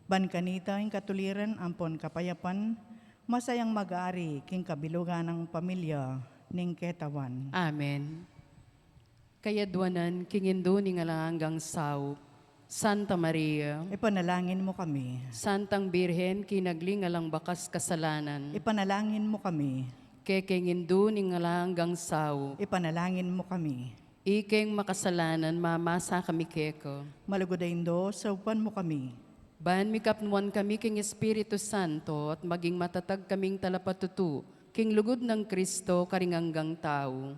Ban kanita ing katuliran ampon kapayapan, masayang mag-ari king kabilugan nang pamilya ning ketawan. Amen. Kayadwanan king Indu ning alang anggang saup, Santa Maria. Ipanalangin mu kami. Santang Birhen, kinagli ning alang bakas kasalanan. Ipanalangin mu kami. Kekeng Indu ning alang anggang sau. Ipanalangin mu kami. Ikeng makasalanan, mamasa kami keka. Malugud a Indu, saupan mu kami. Ban mikapnuan kami king Espiritu Santo at maging matatag kaming talapatutu king lugud nang Kristo karing anggang tau.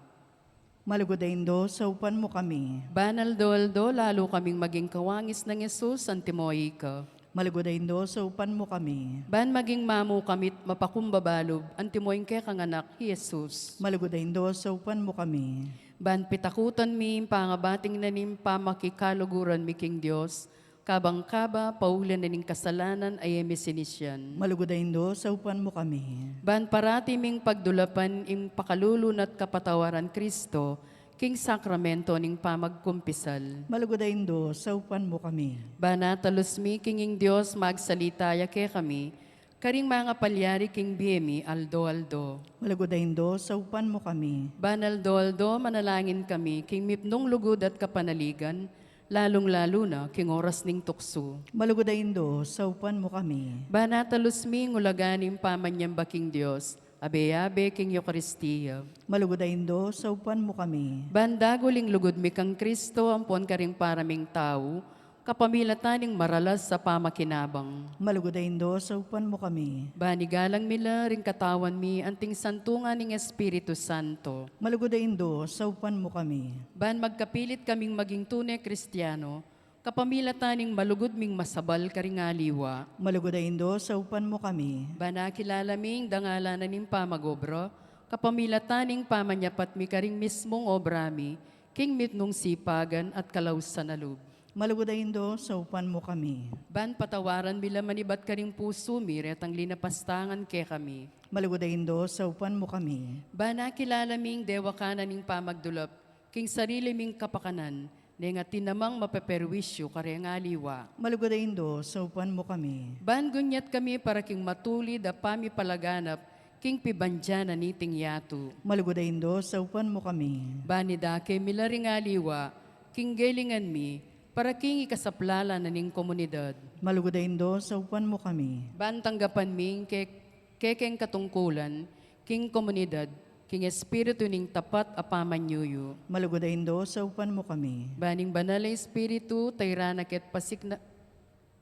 Malugud a Indu, saupan mu kami. Ban aldo-aldo lalu kaming maging kawangis nang Jesus antimo ika. Malugud a Indu, saupan mu kami. Ban maging mamu kami't mapakumbaba lub antimo ing kekang Anak, i Jesus. Malugud a Indu, saupan mu kami. Ban pitakutan mi ing pangabating na ning pamakikaluguran mi king Dios, kabang kaba pauli na ning kasalanan a e mi sinisian. Malugud a Indu, saupan mu kami. Ban parati ming pagdulapan ing pakalulu na't kapatawaran Kristo, king sakramento ning pamagkumpisal. Malugud a Indu, saupan mu kami. Ban atalus mi king ing Dios magsalita ya kekami, karing mangapalyari king bie mi aldo-aldo. Malugud a Indu, saupan mu kami. Ban aldo-aldo manalangin kami king mipnung lugud at kapanaligan, lalung-lalu na king oras ning tuksu. Malugud a Indu, saupan mu kami. Ban atalus mi ing ulaga ning pamanyamba king Dios, abe-abe king Eukaristia. Malugud a Indu, saupan mu kami. Ban dagul ing lugud mi kang Kristo ampon karing para ming tau, kapamilatan ning maralas a pamakinabang. Malugud a Indu, saupan mu kami. Ban igalang mi la ring katawan mi anting santungan ning Espiritu Santo. Malugud a Indu, saupan mu kami. Ban magkapilit kaming maging tune Kristiano, kapamilatan ning malugud ming masabal karing aliwa. Malugud a Indu, saupan mu kami. Ban akilala mi ing dangalan na ning pamag-obra, kapamilatan ning pamanyapat mi karing mismung obra mi, king mitmung sipagan at kalausan a lub. Malugud a Indu, saupan mu kami. Ban patawaran mi la manibat karing pusu mi retang linapastangan kekami. Malugud a Indu, saupan mu kami. Ban akilala ming dewakan na ning pamagdulap, king sarili ming kapakanan, neng atin namang mapeperwisyu kareng aliwa. Malugud a Indu, saupan mu kami. Ban gunyat kami para king matulid a pamipalaganap, king pibandian na niting yatu. Malugud a Indu, saupan mu kami. Ban idake mi la ring aliwa, king gelingan mi, para king ikasaplalan na ning komunidad. Malugud a Indu, saupan mu kami. Ban tanggapan mi ing ke-, kekeng katungkulan, king komunidad, king espiritu ning tapat a pamanyuyu. Malugud a Indu, saupan mu kami. Ban ing Banal a Espiritu, tayran na ket pasikna-,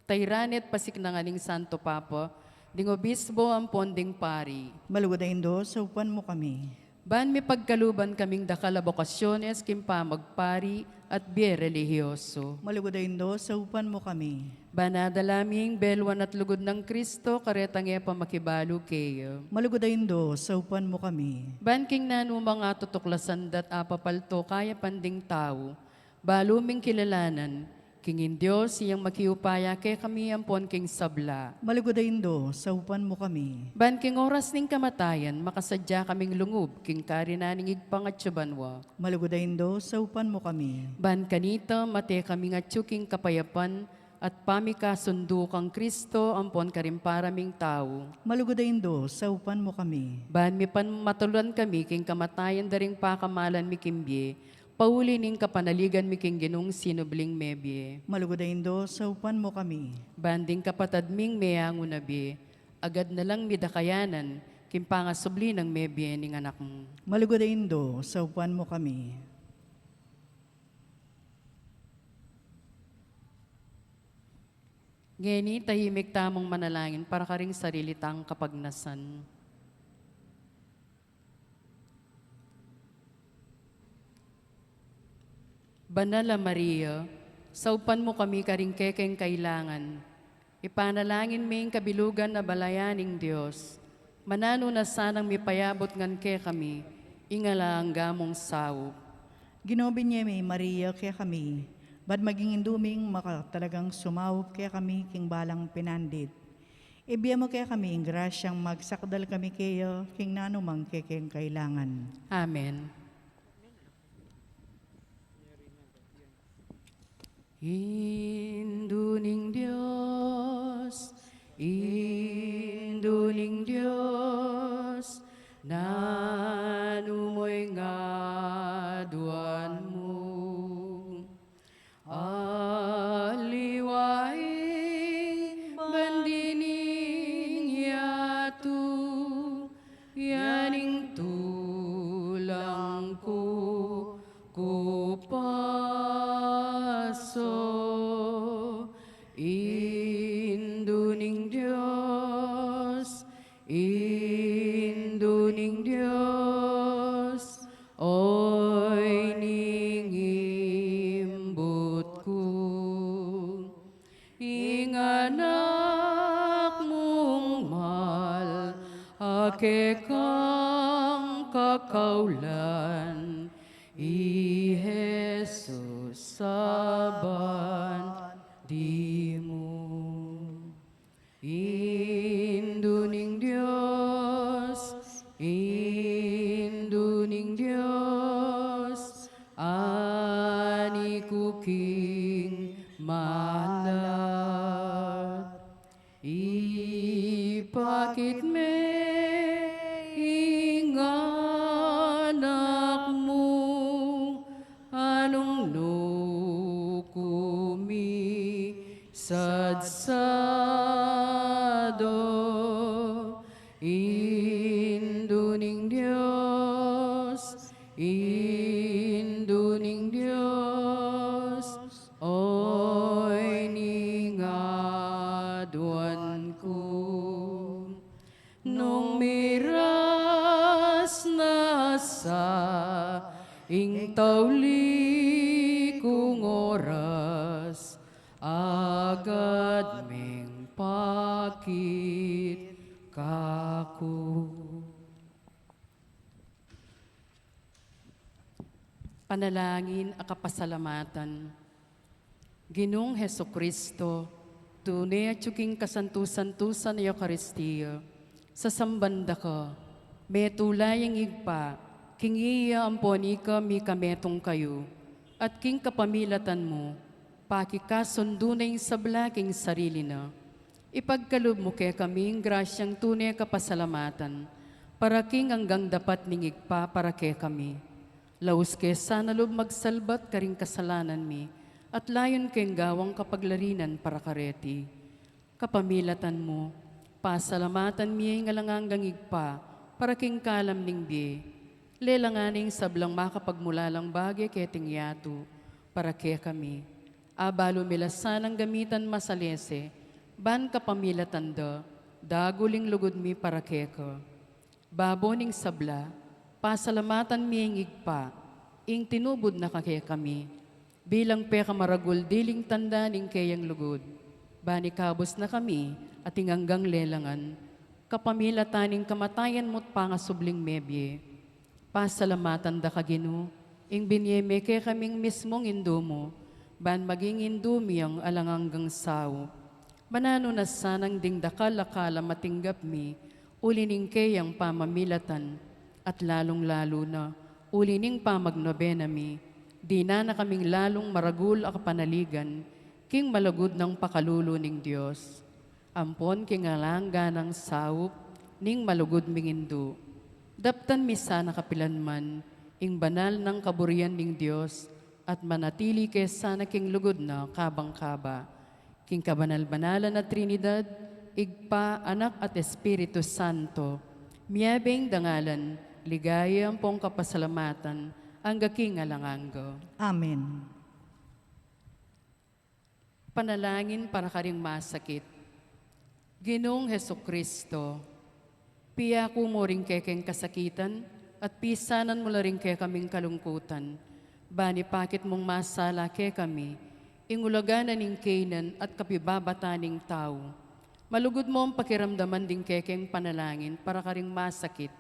tayran ne't pasiknangan ning Santo Papa, ding obispo ampon ding pari. Malugud a Indu, saupan mu kami. Ban mipagkaluban kaming dakal a bokasyones king pamagpari at bie relihiyoso. Malugud a Indu, saupan mu kami. Ban adala mi ing beluan at lugud nang Kristo, karetang e pa makibalu keya. Malugud a Indu, saupan mu kami. Ban king nanumang atutuklasan da't apapalto kayapan ding tau, balu ming kilalanan, king ing Dios, iyang makiupaya kekami ampon king sabla. Malugud a Indu, saupan mu kami. Ban king oras ning kamatayan, makasadya kaming lungub king karinan ning Ibpang atsu banua. Malugud a Indu, saupan mu kami. Ban kanita, mate kaming atsu king kapayapan at pamikasundu kang Kristo ampon karing para ming tau. Malugud a Indu, saupan mu kami. Ban mipan-, matulan kami king kamatayan da ring pakamalan mi king bie, pauli ning kapanaligan mi king Ginung sinubling mebie. Malugud a Indu, saupan mu kami. Ban ding kapatad ming meangu na bie, agad na lang mi da kayanan king pangasubli nang mebie ning Anak mu. Malugud a Indu, saupan mu kami. Ngeni, tahimik tamung manalangin para karing sarili tang kapagnasan. Banal a Maria, saupan mu kami karing kekeng kailangan. Ipanalangin mi ing kabilugan a balayan ning Dios. Mananu na sanang mipayabut ngan kekami ing alang angga mung saup. Ginu, binye me i Maria kekami, ban maging indu ming makatalagang sumaup kekami king balang pinandit. Ibie mu kekami ing grasyang magsakdal kami keya king nanumang kekeng kailangan. Amen. Indu ning Dios, Indu ning Dios, nanu mo ing aduan mu? Aliwa ing bandi ning yatu, ya ing kaulan, i Jesus sa bandi mu. Indu ning Dios, Indu ning Dios, ani ku king malat. Ipakit me ing anak mu, a nung nu ku misadsadu. Indu ning Dios, Indu ning Dios, oyni ing aduan ku. Nung miras na sa ing tauli kung oras, agad meng pakit kaku. Panalangin a kapasalamatan. Ginung Jesucristo, tune atyu king kasantu-santusan a Eukaristia, sasamban da ka, metula yang Ibpa, king iya ampon ika mikametung kayu, at king kapamilatan mu, pakikasundu na ing sabla king sarili na. Ipagkalub mu kekami ing grasyang tune kapasalamatan, para king anggang dapat ning Ibpa para kekami. Laus ke sana lub magsalbat karing kasalanan mi, at layun keng gawang kapaglarinan para kareti. Kapamilatan mu, pasalamatan mi ing alang anggang Ibpa, para king kalam ning bie. Lelangan ing sablang makapagmulalang bage keting yatu, para kekami. Abalu mi la sanang gamitan masalese, ban kapamilatan da, dagul ing lugud mi para keka. Babo ning sabla, pasalamatan mi ing Ibpa, ing tinubud na kekami, bilang pekamaragul diling tanda ning keyang lugud, ban ikabus na kami, at ing anggang lelangan, kapamilatan ning kamatayan mu't pangasubling mebie. Pasalamatan da ka, Ginu, ing binie me kekaming mismung Indu mu, ban maging Indu mi ing alang anggang saup. Mananu na sanang ding dakal a kalam a tinggap mi, uli ning keyang pamamilatan, at lalung-lalu na, uli ning pamagnobena mi, dinan na kaming lalung maragul a kapanaligan, king malugud nang pakalulu ning Dios. Ampon king alang anggang saup ning malugud ming Indu. Daptan mi sana kapilan man ing banal nang kaburian ning Dios, at manatili ke sana king lugud na kabang kaba. King kabanal-banalan a Trinidad, Ibpa, Anak, at Espiritu Santo, miyabe ing dangalan, ligaya ampong kapasalamatan, angga king alang angga. Amen. Panalangin para karing masakit. Ginung Jesucristo, piyaku mu ring kekeng kasakitan, at pisanan mu la ring kekaming kalungkutan, ban ipakit mung masala kekami, ing ulaga na ning keynan at kapibabatan ning tau. Malugud mung pakiramdaman ding kekeng panalangin para karing masakit.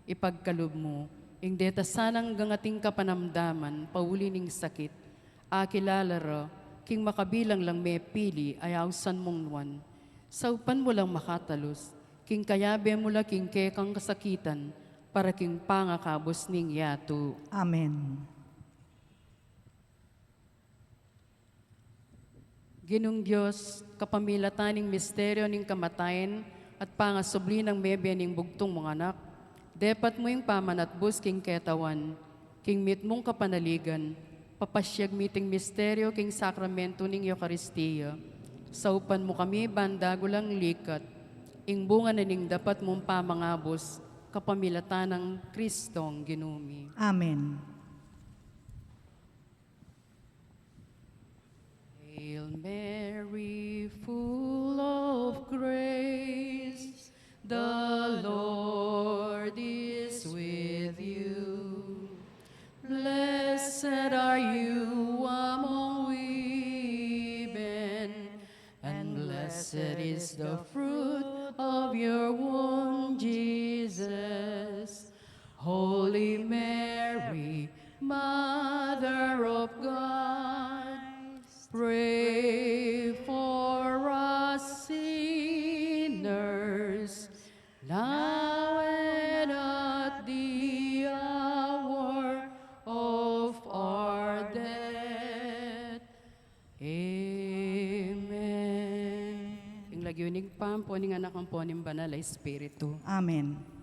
Ipagkalub mu, ing deta sanang gangating kapanamdaman, pauli ning sakit, akilala ra, king makabilang lang mepili, a ausan mung nuan. Saupan mu lang makatalus, king kayabe mu la king kekang kasakitan, para king pangakabus ning yatu. Amen. Ginung Dios, kapamilatan ning misteryo ning kamatayan at pangasubli nang mebie ning bugtung mung anak, depat mu ing pamanatbus king ketawan, king mitmung kapanaligan, papasyag mi iting misteryo king sakramentu ning Eukaristia. Saupan mu kami ban dagulang likat, ing bunga na ning dapat mung pamangabus, kapamilatan nang Kristong Ginu mi. Amen. Hail Mary, full of grace, the Lord is with you. Blessed are you among women, and blessed is the fruit of your womb, Jesus. Holy Mary, Mother of God, pray for us sinners, now and at the hour of our death. Amen. King lagyu ning Ibpa, ampo ning Anak, ampo ning Banal a Espiritu. Amen.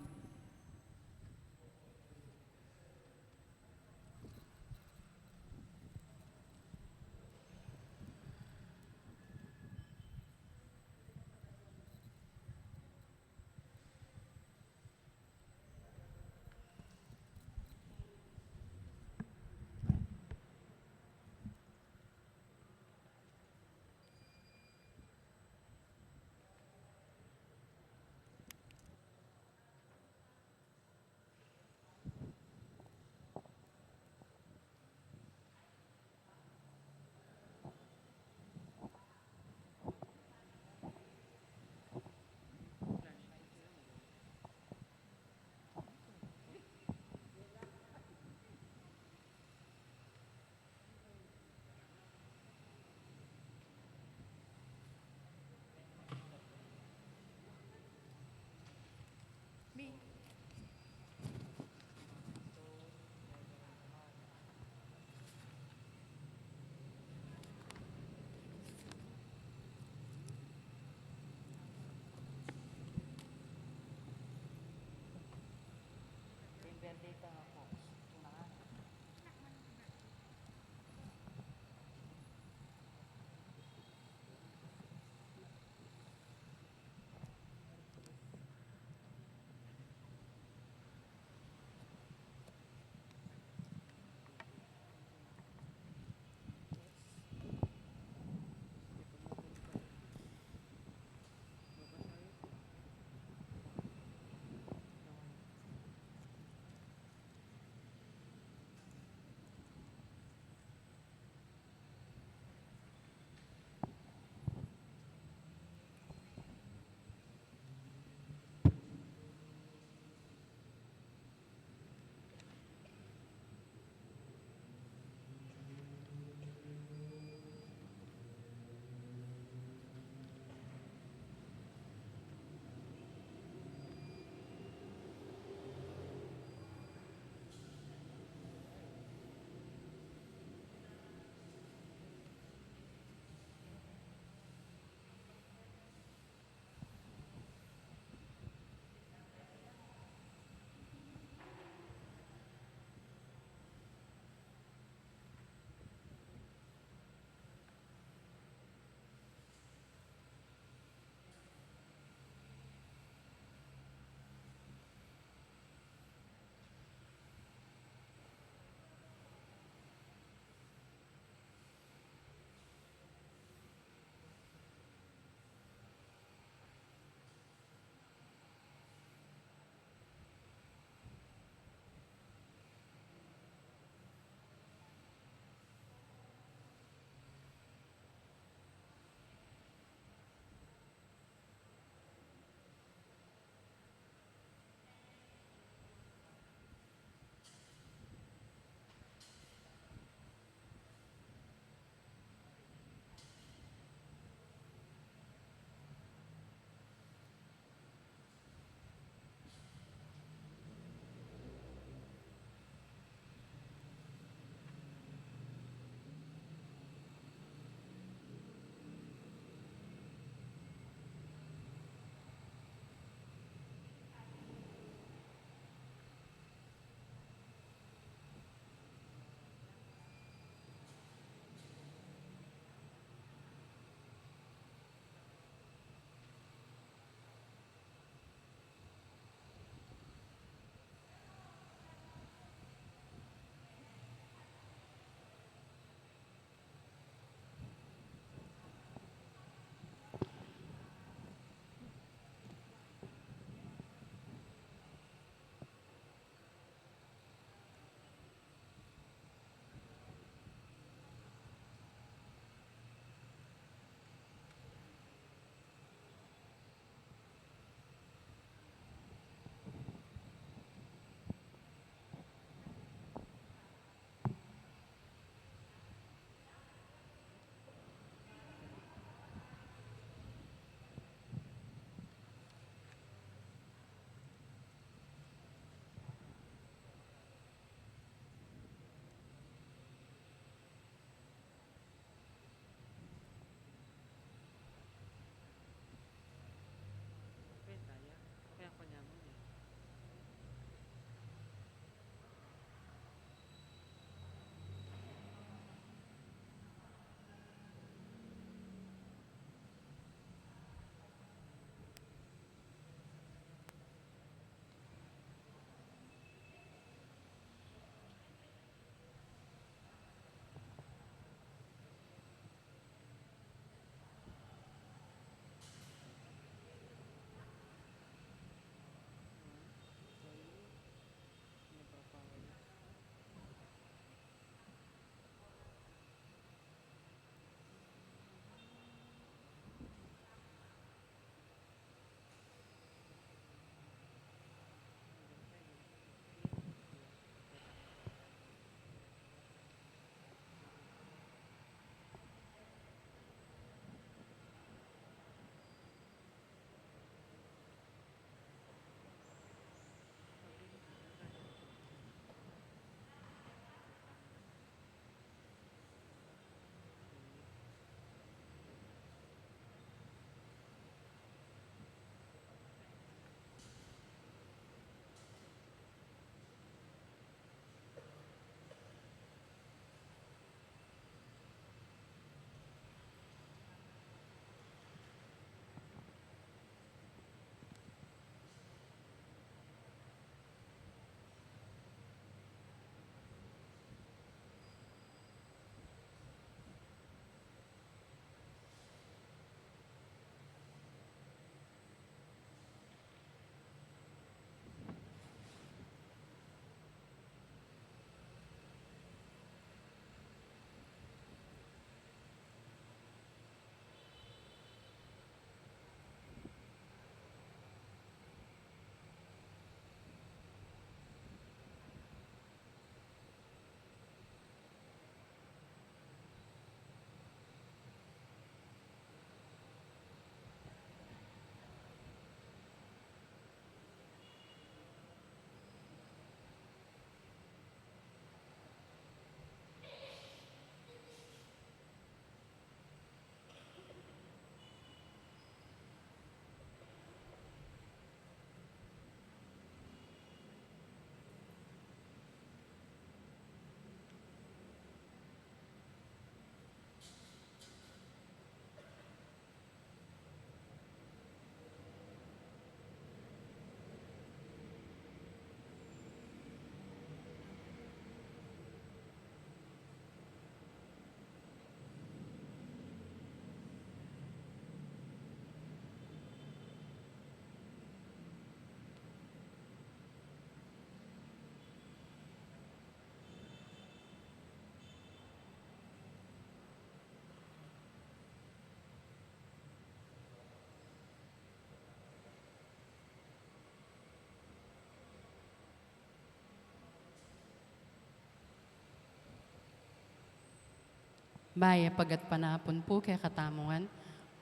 Mayap a gatpanapun pu kekatamu ngan.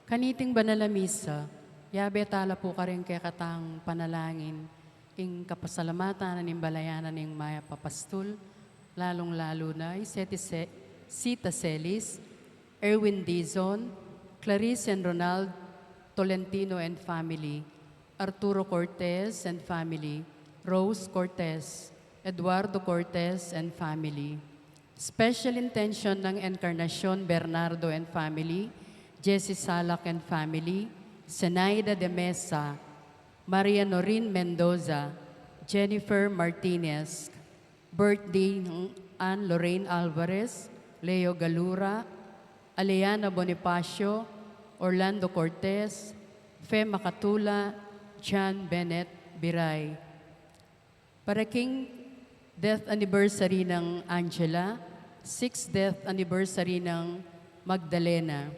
Kaniting banal a misa, yabe tala pu karing kekatang panalangin ing kapasalamatan ning balayan na ning Mayap a Pastul, lalung-lalu na i Seti Se-, Sita Celis, Erwin Dizon, Clarice and Ronald Tolentino and family, Arturo Cortez and family, Rose Cortez, Eduardo Cortez and family. Special intention ng Encarnacion Bernardo and family, Jesse Salak and family, Zenaida de Mesa, Maria Norin Mendoza, Jennifer Martinez, birthday ng Ann Lorraine Alvarez, Leo Galura, Aliana Bonifacio, Orlando Cortez, Fe Macatula, John Bennett Biray. Para king death anniversary ng Angela, sixth death anniversary ng Magdalena,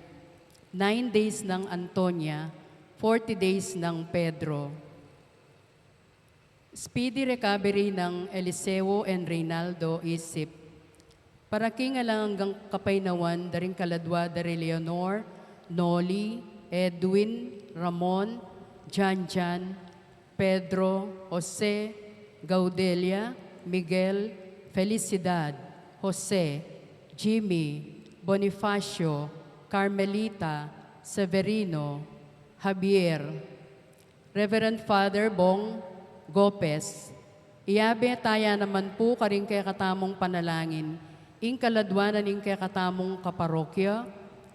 nine days ng Antonia, forty days ng Pedro. Speedy recovery ng Eliseo and Reynaldo Isip. Para king alang anggang kapaynawan da ring kaladwa da ri Leonor, Noli, Edwin, Ramon, Janjan, Pedro, Jose, Gaudelia, Miguel, Felicidad, Jose, Jimmy, Bonifacio, Carmelita, Severino, Javier, Reverend Father Bong Gopez, iyabe taya naman pu karing kekatamung panalangin ing kaladwa na ning kekatamung kaparokya,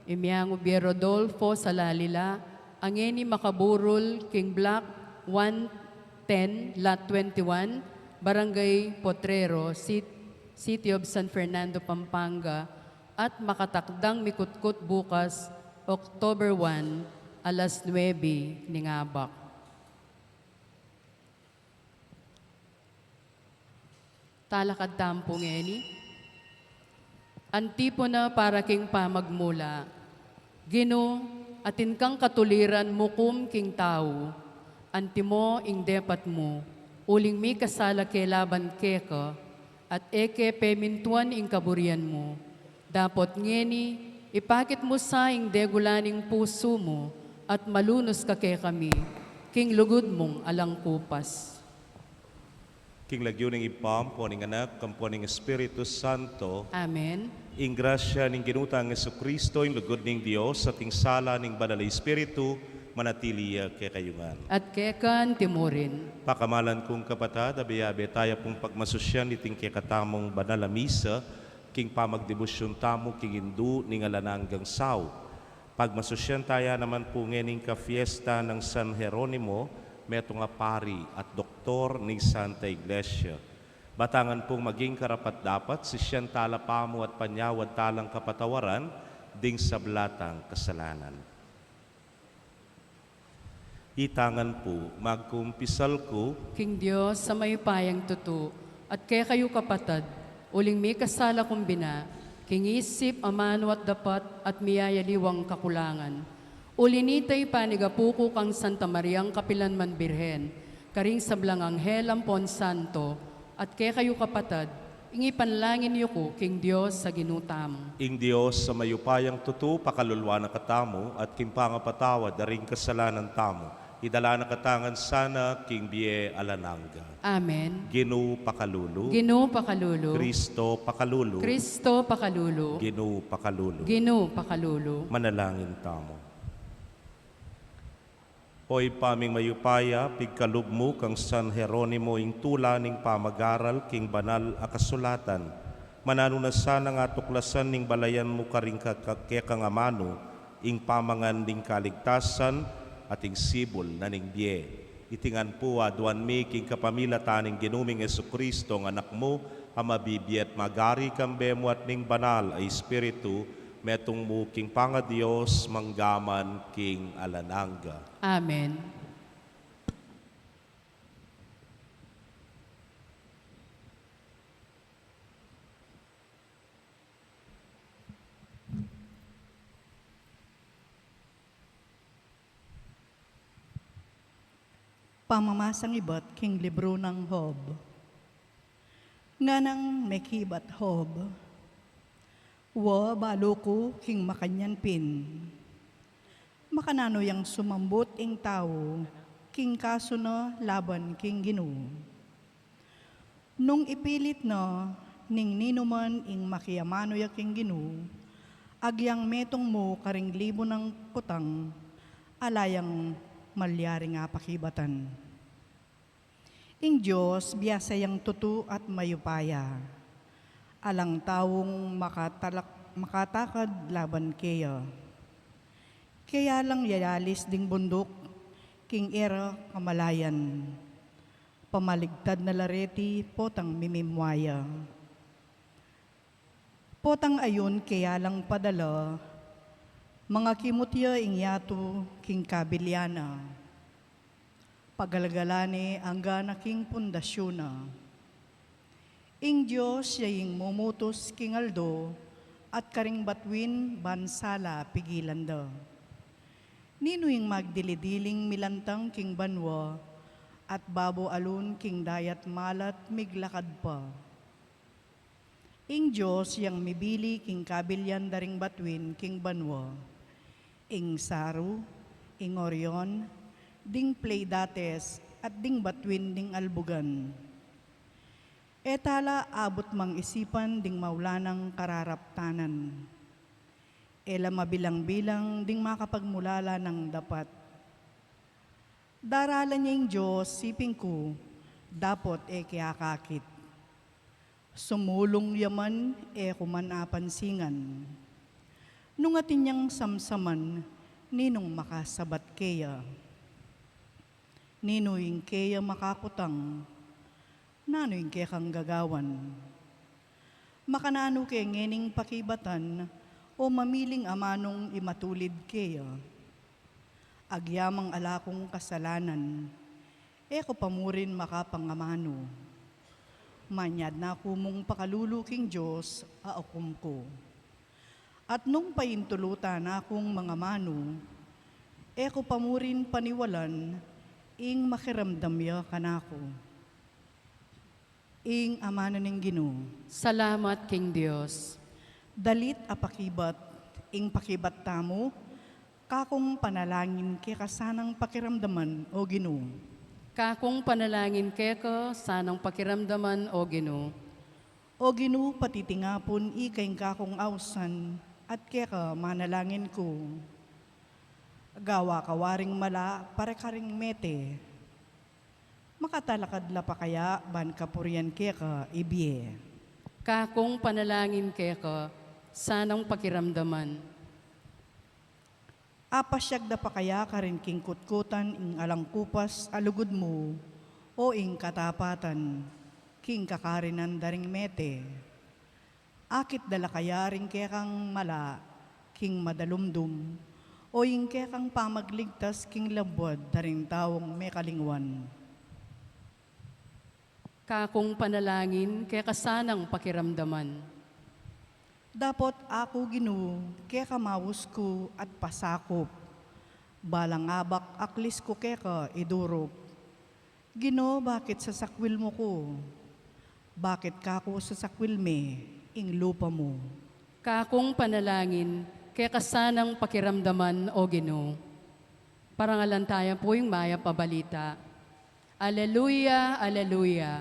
i Miang Ubier Rodolfo Salalila, a ngeni makaburul king Block one ten, Lot twenty-one, Barangay Potrero, Cit-, City of San Fernando, Pampanga, at makatakdang mikutkut bukas, October one, alas nuebe ning abak. Talakad tamu pu ngeni. Antipona para king pamagmula. Ginu, atin kang katuliran mukum king tau, antimo ing depat mu, uling mikasala ke laban keka, at e ke pemintuan ing kaburian mu. Dapot ngeni, ipakit mu sa ing degula ning pusu mu, at malunus ka kekami, king lugud mung alang kupas. King lagyu ning Ibpa, ampo ning Anak, ampo ning Espiritu Santo. Amen. Ing grasya ning Ginu tang Jesucristo, ing lugud ning Dios, at ing sala ning Banal a Espiritu, manatili ya kekayu ngan. At keka antimurin. Pakamalan kung kapatad, abe-abe taya pung pagmasusyan iting kekatamung banal a misa, king pamagdebusyun tamu king Indu ning alang anggang sau. Pagmasusyan taya naman pu ngening kafiesta nang San Jeronimo, metung a pari at doktor ning Santa Iglesia. Batangan pung maging karapat-dapat, sisian tala pamu at panyawad talang kapatawaran ding sabla tang kasalanan. Itangan pu, magkumpisal ku king Dios a mayupayang tutu, at kekayu kapatad, uling mikasala kung bina, king isip, amanu at dapat, at miyayaliwang kakulangan. Uli nita ipanigapu ku kang Santa Mariang kapilan man Birhen, karing sablang anghel ampon santo, at kekayu kapatad, ing ipanalangin yu ku king Dios a Ginu tamu. Ing Dios a mayupayang tutu, pakaluluan na katamu, at king pangapatawad da ring kasalanan tamu, idala na katamu ngan sana king bie alang angga. Amen. Ginu pakalulu. Ginu pakalulu. Kristo pakalulu. Kristo pakalulu. Ginu pakalulu. Ginu pakalulu. Manalangin tamu. O Ibpa ming mayupaya, pigkalub mu kang San Jeronimo ing tula ning pamag-aral king banal a kasulatan. Mananu na sanang atuklasan ning balayan mu karing ka-, ka-, kekang amanu, ing pamangan ning kaligtasan at ing sibul na ning bie. Iti ngan pu aduan mi king kapamilatan ning Ginu ming Jesucristo, a Anak mu, a mabibie at magari kambe mu at ning Banal a Espiritu, metung mu king pangaDios, mangga man king alang angga. Amen. Pamamasang ibat king libru nang Job. Nganang mekibat Job. Wa balu ku king makanyan pin. Makananu yang sumambut ing tau king kasu na laban king Ginu? Nung ipilit na ning ninuman ing makiamanu ya king Ginu, agyang metung mu karing libu nang kutang, ala yang malyaring apakibatan. Ing Dios biasa yang tutu at mayupaya. Alang taung makatalak-, makatakad laban keya. Keya lang yayalis ding bunduk king e ra kamalayan. Pamaligtad na la reti potang mimimwaya. Potang ayun keya lang padala, mangakimut ya ing yatu king kabilyan na. Pagalgalan ne angga na king pundasyun na. Ing Dios ya ing mumutus king aldo at karing batuin ban sala pigilan da. Ninu ing magdili-diling milantang king banua at babo alun king dayat malat miglakad pa? Ing Dios yang mibili king kabilyan da ring batuin king banua, ing saru, ing Orion, ding Pleiades, at ding batuin ding albugan. E tala abut mang isipan ding maulanang kararaptanan. E la mabilang-bilang ding makapagmulala nang dapat. Daralan ya ing Dios, siping ku, dapot e ke akakit. Sumulung ya man, e ku man apansingan. Nung atin yang samsaman, ninung makasabat keya? Ninu ing keya makakutang? Nanu ing kekang gagawan? Makananu ke ngening pakibatan o mamiling amanung imatulid keya? Agyamang ala kung kasalanan, e ku pa murin makapangamanu. Manyad na ku mung pakalulu king Dios a ukum ku. At nung paintulutan na kung mangamanu, e ku pa murin paniwalan ing makiramdam ya kanaku. Ing amanu ning Ginu. Salamat king Dios. Dalit a pakibat, ing pakibat tamu, kakung panalangin keka sanang pakiramdaman, O Ginu. Kakung panalangin keka sanang pakiramdaman, O Ginu. O Ginu, patitingapun ika ing kakung ausan, at keka manalangin ku. Gawa ka waring mala, pare karing mete. Makatalakad la pa kaya ban kapurian keka ibie? Kakung panalangin keka sanang pakiramdaman. Apasyag da pa kaya karin king kutkutan ing alang kupas a lugud mu, o ing katapatan king kakarinan da ring mete? Akit da la kaya ring kekang mala king madalumdum, o ing kekang pamagligtas king labuad da ring taung mekalingwan? Kakung panalangin keka sanang pakiramdaman. Dapot aku, Ginu, keka maus ku at pasakup. Balang abak aklis ku keka idurup. Ginu, bakit sasakwil mu ku? Bakit kaku sasakwil me ing lupa mu? Kakung panalangin keka sanang pakiramdaman, O Ginu. Parangalan taya pu ing mayap a balita. Aleluya, aleluya.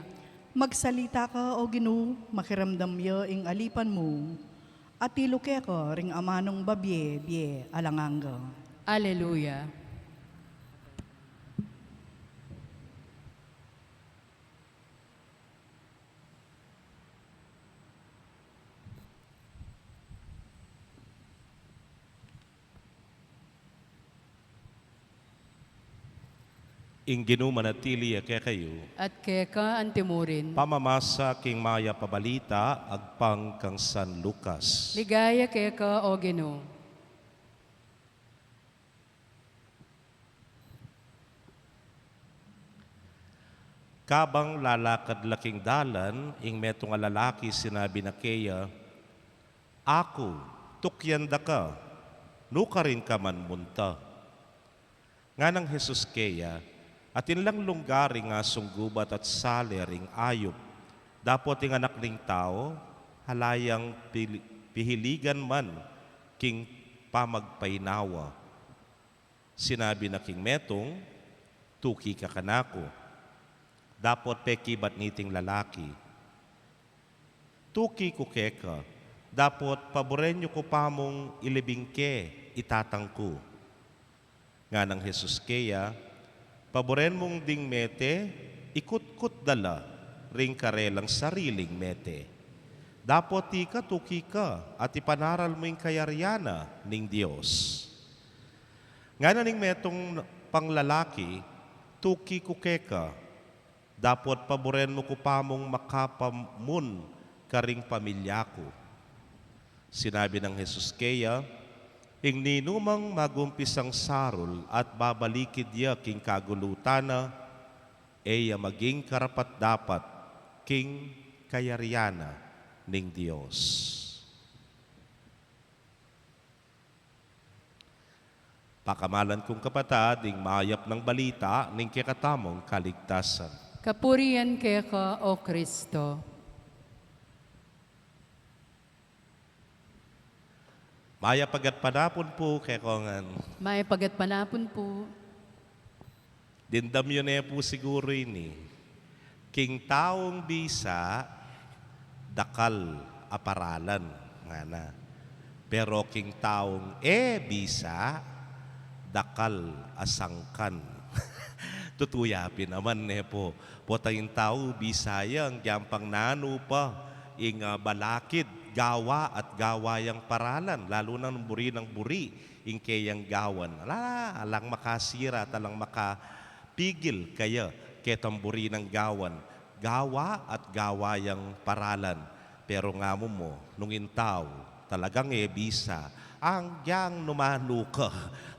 Magsalita ka, O Ginu, makiramdam ya ing alipan mu. Atilu keka ring amanung babie, bie alang angga. Aleluya. Ing Ginu manatili ya kekayu. At keka antimurin. Pamamasa king mayap a balita agpang kang San Lucas. Ligaya keka, O Ginu. Kabang lalakad la king dalan, ing metung a lalaki sinabi na keya, "Aku, tukyan da ka, nukarin ka man munta." Nganang Jesus keya, "Atin lang lungga ring asung gubat at sali ring ayup, dapot ing Anak ning Tau, ala yang pili-, pihiligan man king pamagpainawa. Sinabi na king metung, "Tuki ka kanaku." Dapot pekibat niting lalaki, "Tuki ku keka, dapot paburen yu ku pa mung ilibing ke i tatang ku." Nganang Jesus keya, "Paburen mung ding mete, ikutkut da la ring karelang sariling mete. Dapot ika tuki ka at ipanaral mu ing kayarian na ning Dios." Ngana ning metung pang lalaki, "Tuki ku keka, dapot paburen mu ku pa mung makapamun karing pamilya ku." Sinabi nang Jesus keya, "Ing ninumang magumpisang sarul at babalikid ya king kagulutan na, e ya maging karapat-dapat king kayarian na ning Dios." Pakamalan kung kapatad, ing mayap nang balita ning kekatamung kaligtasan. Kapurian keka, O Kristo. Mayap a gatpanapun pu kekongan. Mayap a gatpanapun pu. Dimdam yu ne pu siguru ini, king taung bisa, dakal a paralan, ngana. Pero king taung e bisa, dakal a sangkan. Tutu ya pin naman ne pu. Potang ing tau bisa ya, agyang pang nanu pa ing, ah, balakid, gawa at gawa yang paralan, lalu nang buri nang buri ing keyang gawan. Ala, alang makasira at alang makapigil kaya ketang buri nang gawan, gawa at gawa yang paralan. Pero ngamu mu, nung ing tau talagang e bisa, agyang nu manu ka,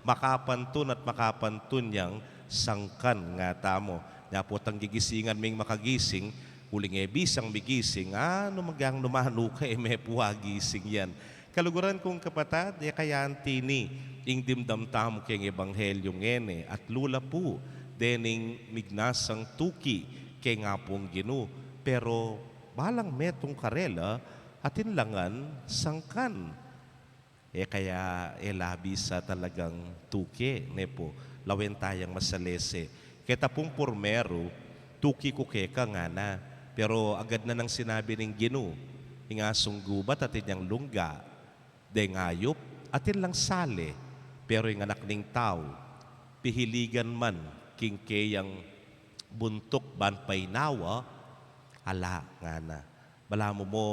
makapantun at makapantun yang sangkan, ngatamu. Nya potang gigisingan ming makagising, uling e bisang migising, anu, agyang nu manu ka, e me pu agising yan. Kaluguran kung kapatad, e kaya anti ini ing dimdam tamu keng ebanghelyu ngeni, atlu la pu dening mignasang tuki keng Apung Ginu, pero balang metung karela atin la ngan sangkan. E kaya e la bisa talagang tuki, ne pu, lawen tayang masalese. Keta pung purmeru, "Tuki ku keka," ngana. Pero agad na nang sinabi ning Ginu, "Ing asung gubat atin yang lungga, deng ayup atin lang sale, pero ing Anak ning Tau, pihiligan man king keyang buntuk ban painawa, ala," ngana. Balamu mu,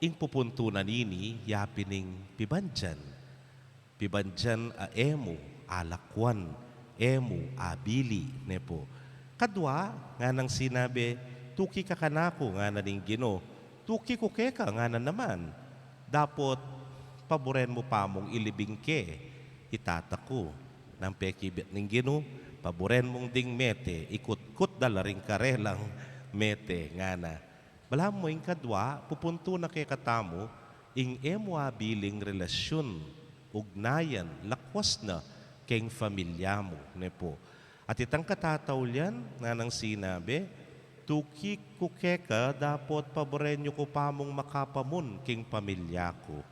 ing pupuntunan ini, ya pin ing pibandian. Pibandian a e mu alakuan, e mu abili, ne pu. Kadwa, nganang sinabi, "Tuki ka kanaku," ngana ning Ginu. "Tuki ku keka," ngana naman. "Dapot paburen mu pa mung ilibing ke i tata ku." Nang pekibit ning Ginu, "Paburen mung ding mete, ikutkut da la ring karelang mete," ngana. Balamu ing kadwa, pupuntunan kekatamu ing e mu abiling relasyun, ugnayan, lakwas na keng familia mu, ne pu. At itang katataulian, nganang sinabi, "Tuki ku keka, dapot paburen yu ku pa mung makapamun king pamilya ku."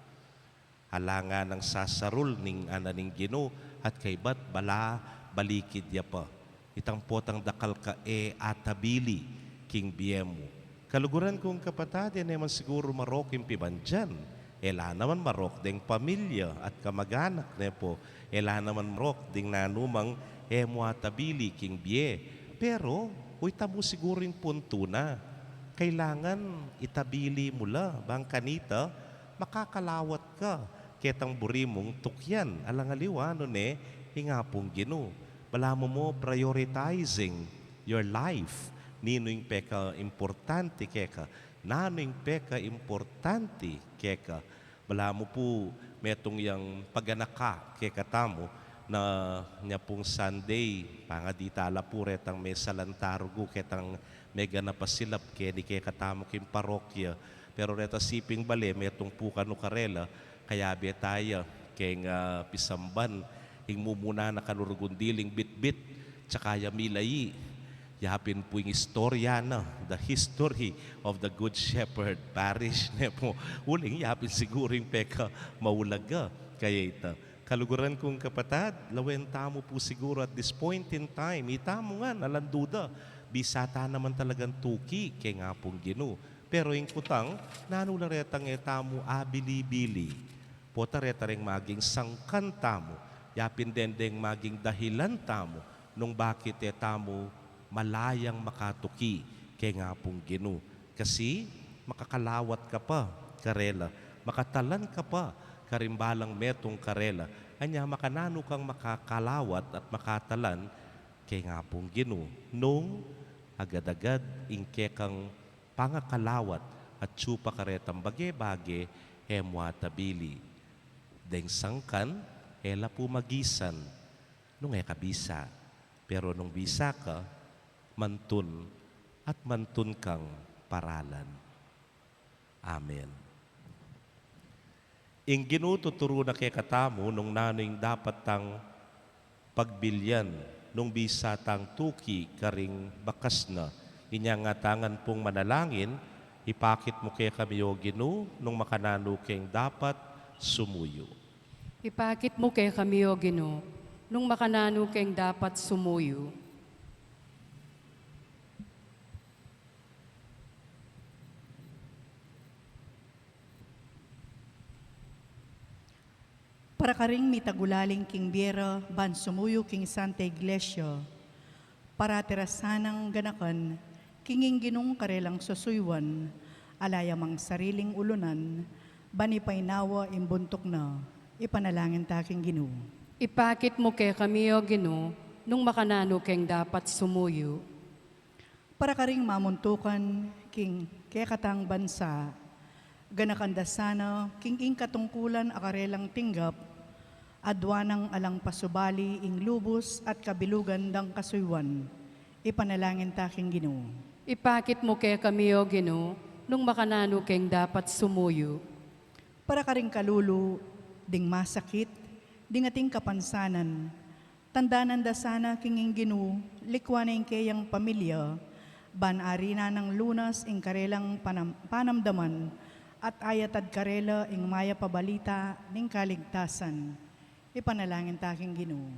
Ala nganang sasarul ning anak ning Ginu at kaybat bala balikid ya pa. Itang potang dakal ka e atabili king bie mu. Kaluguran kung kapatad, e ne man siguru marok ing pibandian. E la naman marok deng pamilya at kamaganak, ne pu. E la naman marok ding nanumang e mu atabili king bie. Pero, uy, tamu siguru ing puntu na. Kailangan itabili mu la, bang kanita, makakalawat ka ketang buri mung tukyan, alang aliwa, nune, ing Apung Ginu. Balamu mu prioritizing your life. Ninu ing pekaimportante keka? Nanu ing pekaimportante keka? Balamu pu metung yang paganaka kekatamu na nya pung Sunday, pangadi tala pu retang mesalan tarugu ketang meganap a silap keni kekatamu king parokya. Pero reta siping bale, metung pu kanu karela, kayabe taya keng, ah, pisamban, ing mumuna na kalurugun diling bitbit, tsaka ya milayi. Yapin pu ing istorya na, the history of the Good Shepherd Parish, ne pu. Uling yapin siguru ing pekamaulaga kaya ita. Kaluguran kung kapatad, lawen tamu pu siguru at this point in time, itamu ngan alang duda, bisa ta naman talagang tuki keng Apung Ginu. Pero ing kutang, nanu la retang e tamu abili-bili? Pota reta reng maging sangkan tamu, yapin deng maging dahilan tamu nung bakit e tamu malayang makatuki keng Apung Ginu. Kasi makakalawat ka pa karela, makatalan ka pa karing balang metung karela, anya makananu kang makakalawat at makatalan keng Apung Ginu nung agad-agad ing kekang pangakalawat atyu pa karetang bage-bage e mu atabili. Deng sangkan, e la pu magisan nung e ka bisa. Pero nung bisa ka, mantun at mantun kang paralan. Amen. Ing Ginu tuturu na kekatamu nung nanu ing dapat tang pagbilyan nung bisa tang tuki karing bakas na. Inya nga ta ngan pung manalangin, ipakit mu kekami, O Ginu, nung makananu keng dapat sumuyu. Ipakit mu kekami, O Ginu, nung makananu keng dapat sumuyu. Para karing mitagulaling king bie ra ban sumuyu king Santa Iglesia, parati ra sanang ganakan king ing Ginung karelang susuyuan, ala ya mang sariling ulunan, ban ipainawa ing buntuk na. Ipanalangin ta king Ginu. Ipakit mu kekami, O Ginu, nung makananu keng dapat sumuyu. Para karing mamuntukan king kekatang bansa, ganakan da sana king ing katungkulan a karelang tinggap, adwa nang alang pasubali ing lubus at kabilugan dang kasuyuan. Ipanalangin ta king Ginu. Ipakit mu kekami, O Ginu, nung makananu keng dapat sumuyu. Para karing kalulu ding masakit, ding ating kapansanan, tandanan da sana king ing Ginu, likuan na ing keyang pamilya, ban ari na nang lunas ing karelang panam-, panamdaman, at ayatad karela ing mayap a balita ning kaligtasan. Ipanalangin ta king Ginu.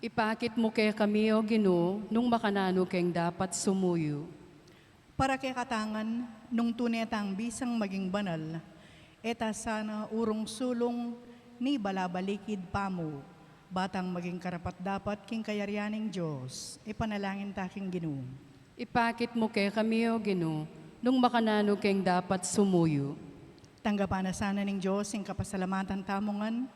Ipakit mu kekami, O Ginu, nung makananu keng dapat sumuyu. Para kekatang ngan, nung tune tang bisang maging banal, e ta sana urung-sulung ni balabalikid pamu, ba tang maging karapat-dapat king kayarian ning Dios. Ipanalangin ta king Ginu. Ipakit mu kekami, O Ginu, nung makananu keng dapat sumuyu. Tanggapan na sana ning Dios ing kapasalamatan tamu ngan,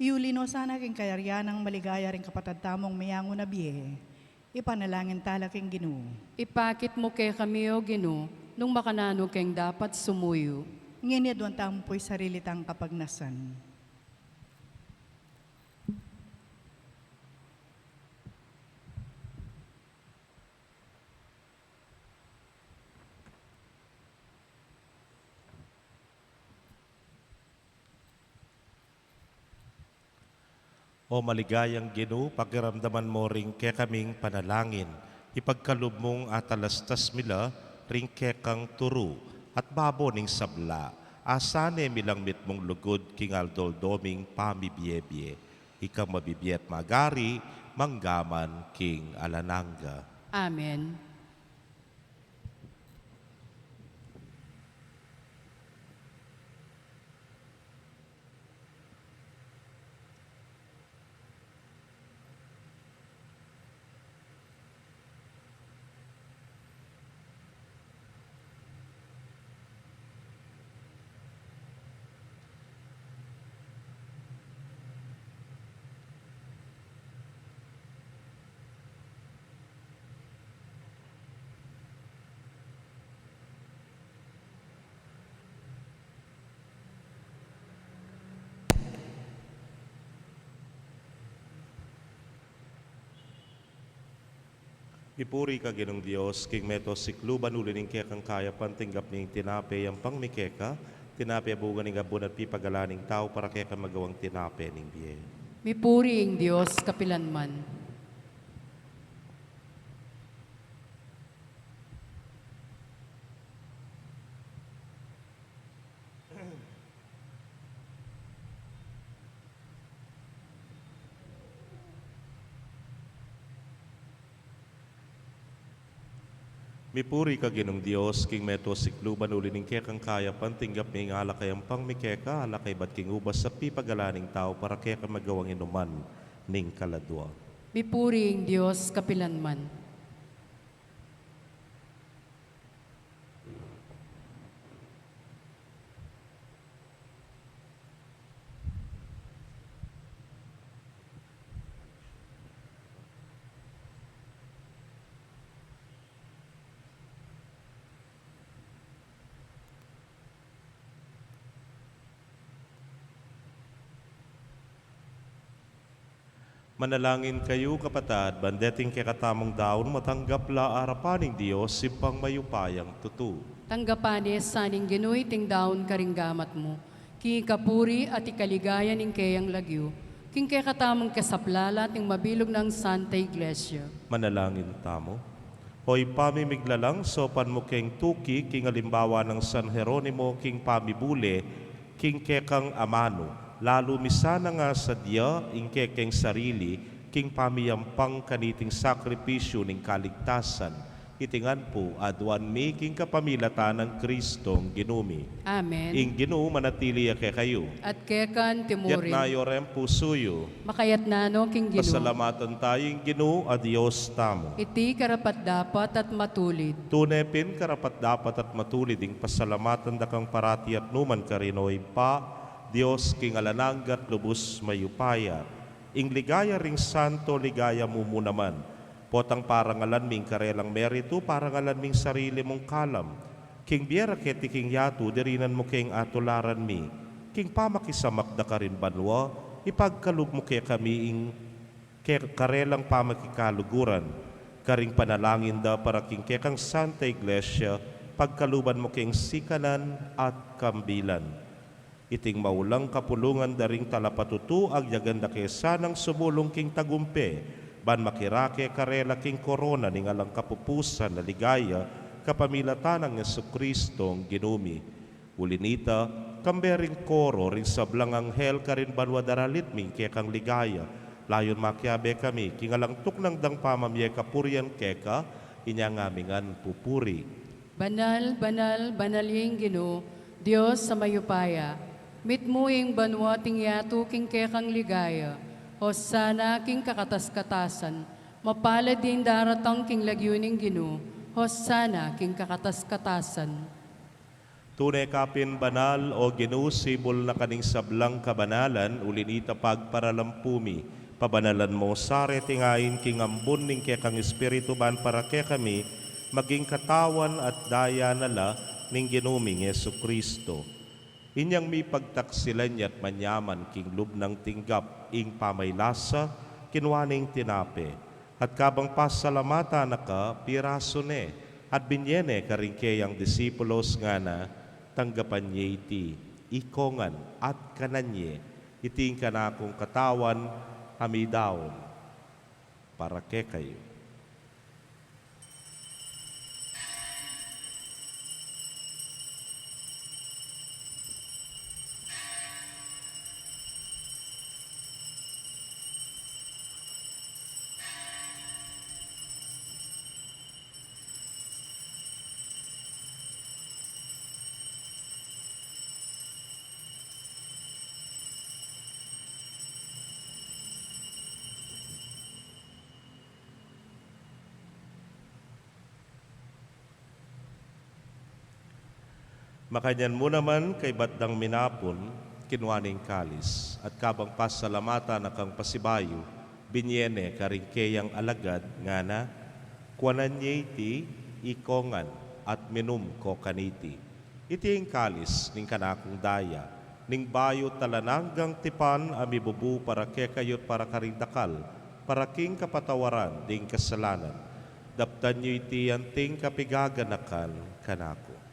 iuli no sana king kayarian nang maligaya ring kapatad tamung meyangu na bie. Ipanalangin ta la king Ginu. Ipakit mu kekami, O Ginu, nung makananu keng dapat sumuyu. Ngeni aduan tamu pu ing sarili tang kapagnasan. O maligayang Ginu, pakiramdaman mu ring kekaming panalangin, ipagkalub mung atalastas mi la ring kekang turu, at babo ning sabla, asan e mi lang mitmung lugud king aldo-aldo ming pamibie-bie. Ikang mabibie at magari, mangga man king alang angga. Amen. Mipuri ka Ginung Dios, king meto sikluban, uli ning kekang kayapan tinggap mi ing tinape yampang mi keka, tinape a bunga ning abun at pipagalan ning tau, para keka magawang tinape ning bie. Mipuri ing Dios kapilanman. Mipuri ka Ginung Dios, king meto sikluban, uli ning kekang kayapan tinggap mi ing alak a yampang mi keka, alak a ibat king ubas a pipagalan ning tau, para keka magawang inuman ning kaladua. Mipuri ing Dios kapilanman. Manalangin kayu, kapatad, ban deting kekatamung daun matanggap la arapan ning Dios, Ibpang mayupayang tutu. Tanggapan ne sa ning Ginu iting daun karing gamat mu, king ikapuri at ikaligaya ning keyang lagyu, king kekatamung kasaplalan at ning mabilug nang Santa Iglesia. Manalangin tamu. O Ibpa mi miglalang, saupan mu keng tuki king alimbawa nang San Jeronimo king pamibule king kekang amanu, lalu mi sana ngan sadya ing kekeng sarili king pamiyampang kaniting sakripisyu ning kaligtasan. Iti ngan pu aduan mi king kapamilatan nang Kristong Ginu mi. Amen. Ing Ginu manatili ya kekayu. At keka antimurin. Yatna yu reng pusu yu. Makayatna no king Ginu. Pasalamatan tayu ing Ginu a Dios tamu. Iti karapat-dapat at matulid. Tune pin karapat-dapat at matulid ing pasalamatan da kang parati at nukarin man, O Ibpa, Dios king alang angga at lubus mayupaya. Ing ligaya ring Santo Ligaya mu mu naman, potang parangalan mi ing karelang meritu, parangalan mi ing sarili mung kalam. King bie ra keti king yatu, dirinan mu keng atularan mi. King pamakisamak da karin banua, ipagkalub mu kekami ing ke-, karelang pamakikaluguran, karing panalangin da para king kekang Santa Iglesia, pagkaluban mu keng sikanan at kambilan. Iting maulang kapulungan da ring talapatutu, agyagan da ke sanang sumulung king tagumpe, ban makirake karela king korona ning alang kapupusan a ligaya, kapamilatan nang Jesukristong Ginu mi. Uli nita, kambe ring koro ring sablang anghel karin banua daralit mi ing kekang ligaya, layun makiabe kami king alang tuknang dang pamamie kapurian keka, inya ngami ngan pupuri. Banal, banal, banal ya ing Ginu, Dios a mayupaya. Mitmu ing banua at ing yatu king kekang ligaya. Hosana king kakatas-katasan. Mapalad ding daratang king lagyu ning Ginu. Hosana king kakatas-katasan. Tune ka pin banal, O Ginu, sibul na ka ning sablang kabanalan, uli nita pagparalampu mi, pabanalan mo sa reting ain king ambun ning kekang Espiritu ban para kekami maging katawan at daya na la ning Ginu ming Jesucristo. Inyang mipagtaksilan ya at manyaman king lub nang tinggap ing pamaylasa, kinua ne ing tinape, at kabang pasalamatan na ka, pirasu ne, at binye ne karing keyang disipulos ngana, tanggapan ye iti, ikongan, at kanan ye, iti ing kanakung katawan, a midaun para kekayu. Makanyan mu naman, kaybat dang minapun, kinua ne ing kalis, at kabang pasalamatan na kang pasibayu, binye ne karing keyang alagad, ngana, kuanan ye iti, ikongan, at minum ko kaniti. Iti ing kalis ning kanakung daya, ning bayu at alang anggang tipan a mibubu para kekayu at para karing dakal, para king kapatawaran ding kasalanan. Daptan yu iti anting kapigaganakan kanaku.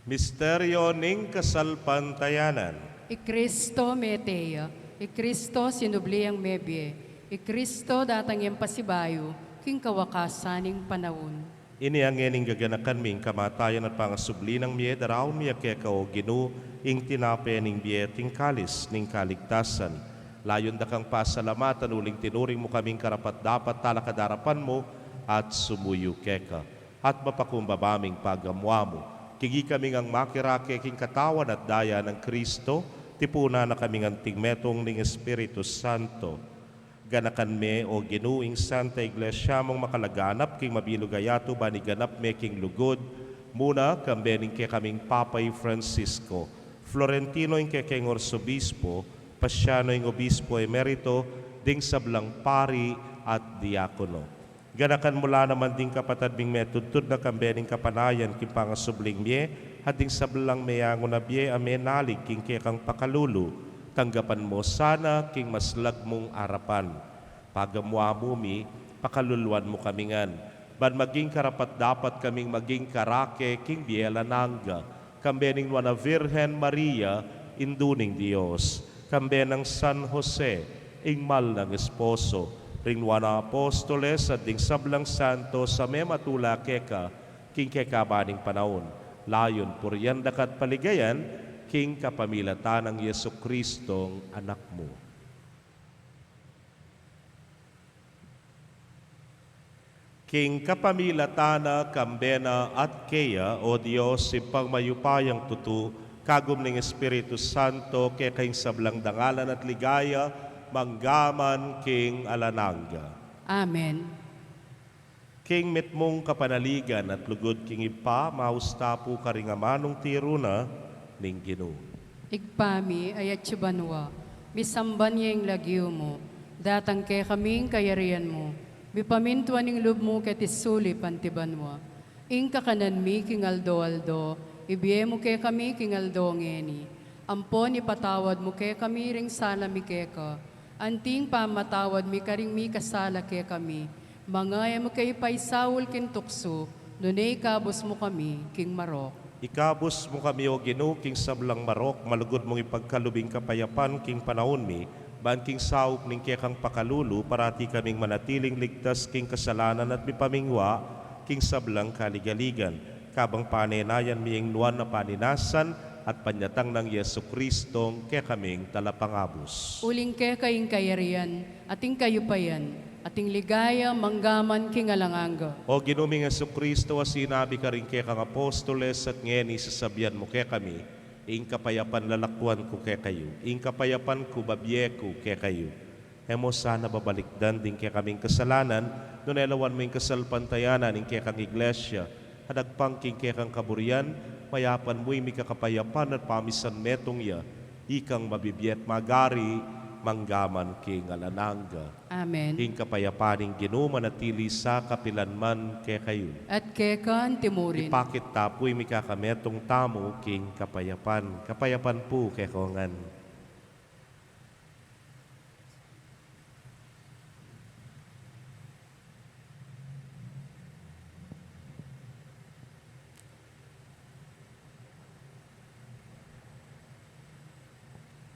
Misteryo ning kasalpantayanan. I Kristo mete ya, i Kristo sinubli yang mebie, i Kristo datang yang pasibayu king kawakasan ning panaun. Ini a ngening gaganakan mi ing kamatayan at pangasubli nang mie, daraun mi ya keka, o Ginu, ing tinape ning bie at ing kalis ning kaligtasan. Layun da kang pasalamatan uling tinuring mu kaming karapat-dapat talakad king arapan mu at sumuyu keka. At mapakumbaba ming pagamuamu, king ikami ngang makirake king katawan at daya nang Kristo, tipunan na kami ngan king metung ning Espiritu Santo. Ganakan me, o Ginu, ing Santa Iglesia mung makalaganap king mabilug a yatu ban iganap me king lugud, muna kambe ning kekaming Papa i Francisco, Florentino ing kekeng Arsobispo, Paciano ing Obispo Emerito, ding sablang pari at diakono. Ganakan mu la naman ding kapatad ming metudtud na kambe ning kapanayan king pangasubling mie, at ding sablang meangu na bie a menalig king kekang pakalulu, tanggapan mu sana king maslag mung arapan. Pagamuamu mi, pakaluluan mu kami ngan, ban maging karapat-dapat kaming maging karake king bie alang angga, kambe ning Nuan a Virgen Maria, Indu ning Dios, kambe nang San Jose, ing mal nang esposo, ring nuan a apostoles, at ding sablang santos a mematula keka king kekaban ning panaun, layun purian da ka at paligayan, king kapamilatan nang Jesucristong Anak mu. King kapamilatan na, kambe na, at keya, o Dios, Ibpang mayupayang tutu, kagum ning Espiritu Santo, keka ing sablang dangalan at ligaya, mangga man king alang angga. Amen. King mitmung kapanaligan at lugud king Ibpa, maus ta pu karing amanung tiru na ning Ginu. Ibpa mi, atsu ka banua, misamban ya ing lagyu mu, datang kekami ing kayarian mu, mipamintuan ing lub mu keti sulip anti banua. Ing kakanan mi king aldo-aldo, ibie mu kekami king aldo ngeni. Ampon ipatawad mu kekami ring sala mi keka, anti ing pamamatawad mi karing mikasala kekami. Manga e mu ke ipaisaul king tuksu, nune ikabus mu kami king marok. Ikabus mu kami, o Ginu, king sablang marok, malugud mung ipagkalub ing kapayapan king panaun mi, ban king saup ning kekang pakalulu, parati kaming manatiling ligtas king kasalanan at mipamingwa king sablang kaligaligan. Kabang panenayan mi ing nuan a paninasan at panyatang nang Jesucristong kekaming Talapangabus. Uling keka ing kayarian, at ing kayupayan, at ing ligaya, mangga man king alang angga. O Ginu ming Jesucristo, a sinabi karing kekang apostoles, at ngeni sasabian mu kekami, ing kapayapan lalakuan ku kekayu, ing kapayapan ku babie ku kekayu. E mu sana babalikdan ding kekaming kasalanan, nune lawan mu ing kasalpantayanan ning kekang Iglesia, at agpang king kekang kaburian, mayapan mu ing mika kapayapan at pamisan metung ya, ikang mabibie at magari, mangga man king alang angga. Amen. Ing kapayapan ning Ginu manatili sa kapilan man kekayu. At keka anti murin. Ipakit ta pu ing mikakametung tamu king kapayapan. Kapayapan pu kekongan.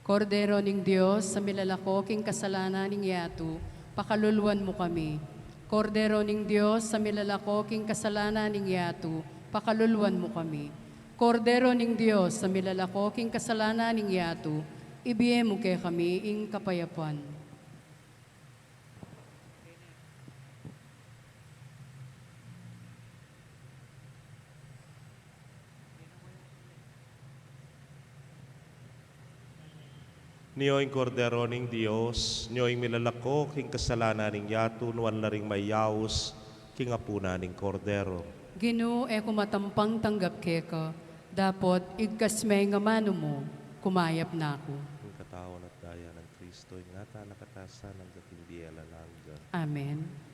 Kordero ning Dios, a milalako king kasalanan ning yatu, pakaluluan mu kami. Kordero ning Dios, a milalako king kasalanan ning yatu, pakaluluan mu kami. Kordero ning Dios, a milalako king kasalanan ning yatu, ibie mu kekami ing kapayapan. Nio ing Kordero ning Dios, nio ing milalako king kasalanan ning yatu, nuan la ring mayaus king apunan ning Kordero. Ginu, e ku matampang tanggap keka, dapot igkas me ing amanu mu, kumayap na ku. Ing katawan at daya nang Kristo, ingatan na ka ta sa angga king bie alang angga. Amen.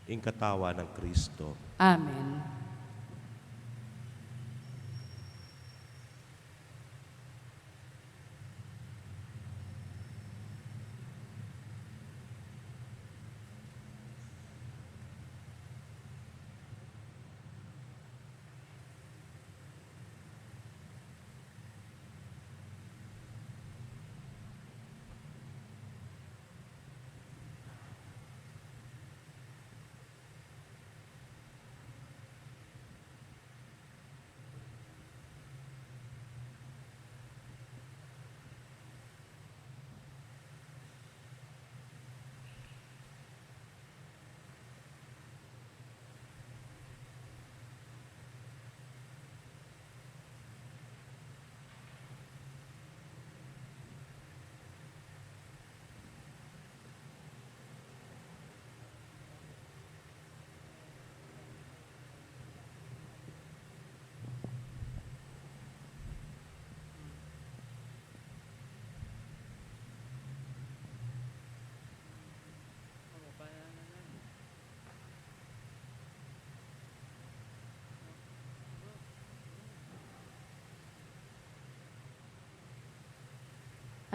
Ing katawan nang Kristo. Amen.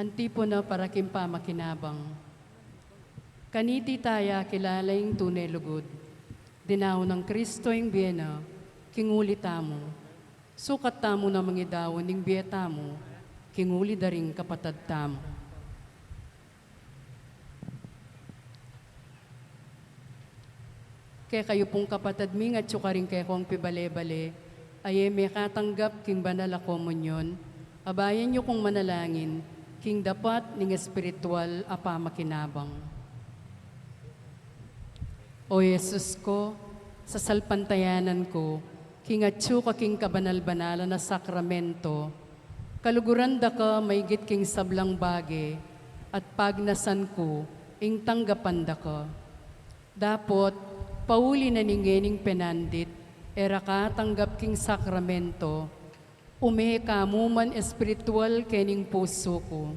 Antipona para king pamakinabang. Kaniti taya kilala ing tune lugud. Dinaun nang Kristo ing bie na, king uli tamu. Sukat tamu na mangidaun ing bie tamu, king uli da ring kapatad tamu. Kekayu pung kapatad mi, ngan atyu karing kekong pibale-bale, a e mekatanggap king banal a komunyon, abayan yu kung manalangin king dapat ning espiritual a pamakinabang. O Jesus ko, sasalpantayanan ku king atyu ka king kabanal-banalan a sakramento, kaluguran da ka maigit king sablang bage, at pagnasan ku ing tanggapan da ka. Dapot, pauli na ning ngening penandit, e ra ka tanggap king sakramento, ume ka mu man espiritual kening pusu ku.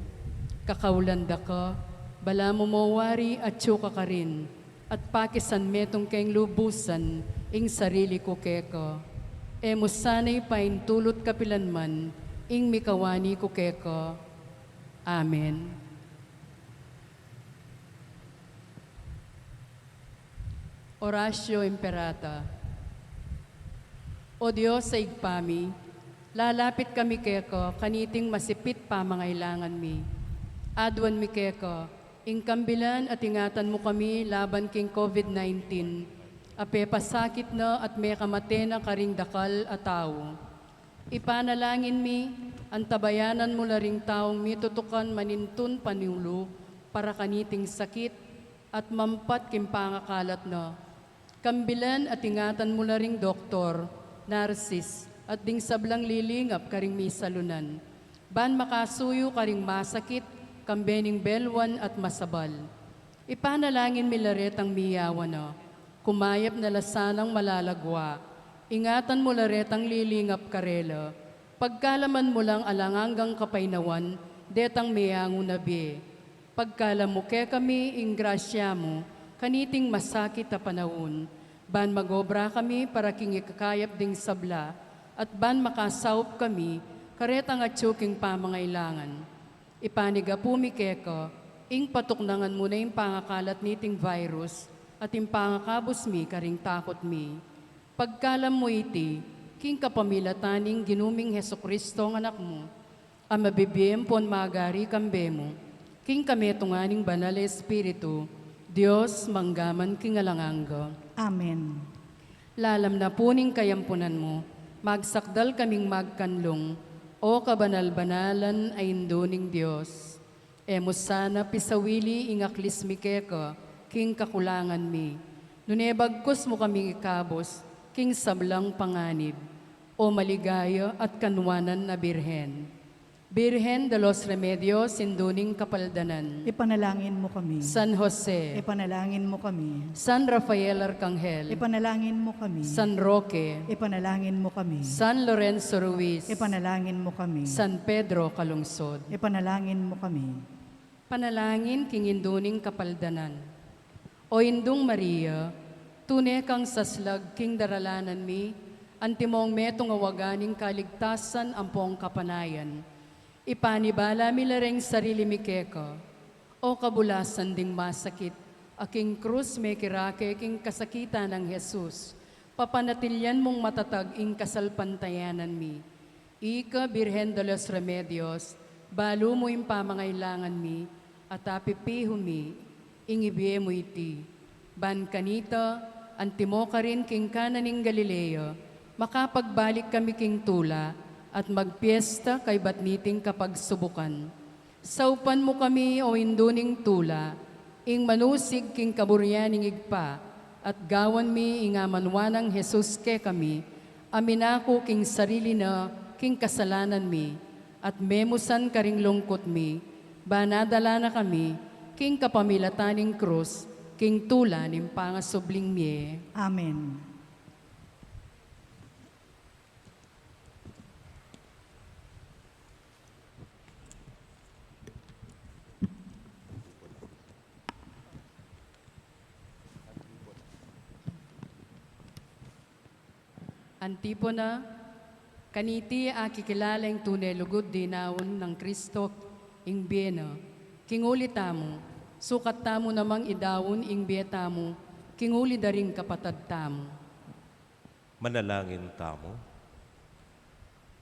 Kakaulan da ka, balamu mo wari atyu ka karin, at pakisan metung keng lubusan ing sarili ku keka. E mu sana ipaintulut kapilan man ing mikawani ku keka. Amen. Oratio Imperata. O Dios a Ibpa mi, lalapit kami keka kaniting masipit pamangailangan mi. Aduan mi keka ing kambilan at ingatan mu kami laban king COVID nineteen, a pepasakit na at mekamate na karing dakal a tau. Ipanalangin mi, antabayanan mu la ring taung mitutukan manintun panulu para kaniting sakit at mampat king pangakalat na. Kambilan at ingatan mu la ring doktor, narsis, at ding sablang lilingap karing misalunan, ban makasuyu karing masakit, kambe ning belwan at masabal. Ipanalangin mi la retang miyawan na, kumayap na la sanang malalagwa. Ingatan mu la retang lilingap karela. Pagkalaman mu lang alang anggang kapaynawan detang meangu na bie. Pagkalam mu kekami ing grasya mu kaniting masakit a panaun, ban mag-obra kami para king ikakayap ding sabla, at ban makasaup kami karetang atyu king pamangailangan. Ipanigapu mi keka ing patuknangan mu na ing pangakalat niting virus at ing pangakabus mi karing takut mi. Pagkalam mu iti king kapamilatan ning Ginu ming Jesucristo a Anak mu, a mabibie ampon magari kambe mu king kametungan ning Banal a Espiritu, Dios, mangga man king alang angga. Amen. Lalam na pu ning kayampunan mu, magsakdal kaming magkanlung, O kabanal-banalan a Indu ning Dios. E mu sana pisawili ing aklis mi keka king kakulangan mi, nune bagkus mu kaming ikabus king sablang panganib. O maligaya at kanwanan a Birhen. Birhen de los Remedios, Indu ning Kapaldanan. Ipanalangin mu kami. San Jose. Ipanalangin mu kami. San Rafael Arcangel. Ipanalangin mu kami. San Roque. Ipanalangin mu kami. San Lorenzo Ruiz. Ipanalangin mu kami. San Pedro Calungsod. Ipanalangin mu kami. Panalangin king Indu ning Kapaldanan. O Indung Maria, tune kang saslag king daralanan mi, antimong metung a waga ning kaligtasan ampong kapanayan. Ipanibala mi la reng sarili mi keka, O kabulasan ding masakit, a king krus mekirake king kasakitan nang Jesus, papanatilian mung matatag ing kasalpantayanan mi. Ika, Birhen de los Remedios, balu mu ing pamangailangan mi, at apipihu mi ing ibie mu iti. Ban kanita, antimo karin king Cana ning Galilea, makapagbalik kami king tula, at magpiesta kaybat niting kapagsubukan. Saupan mu kami, O Indu ning tula, ing manusig king kaburian ning Ibpa, at gawan mi ing amanwa nang Jesus kekami, a minaku king sarili na king kasalanan mi, at memusan karing lungkut mi, ban adala na kami king kapamilatan ning krus, king tula ning pangasubling mie. Amen. Antipona. Kaniti akikilala ing tune lugud dinaun nang Kristo, ing bie na, king uli tamu, sukat tamu namang idaun ing bie tamu, king uli da ring kapatad tamu. Manalangin tamu.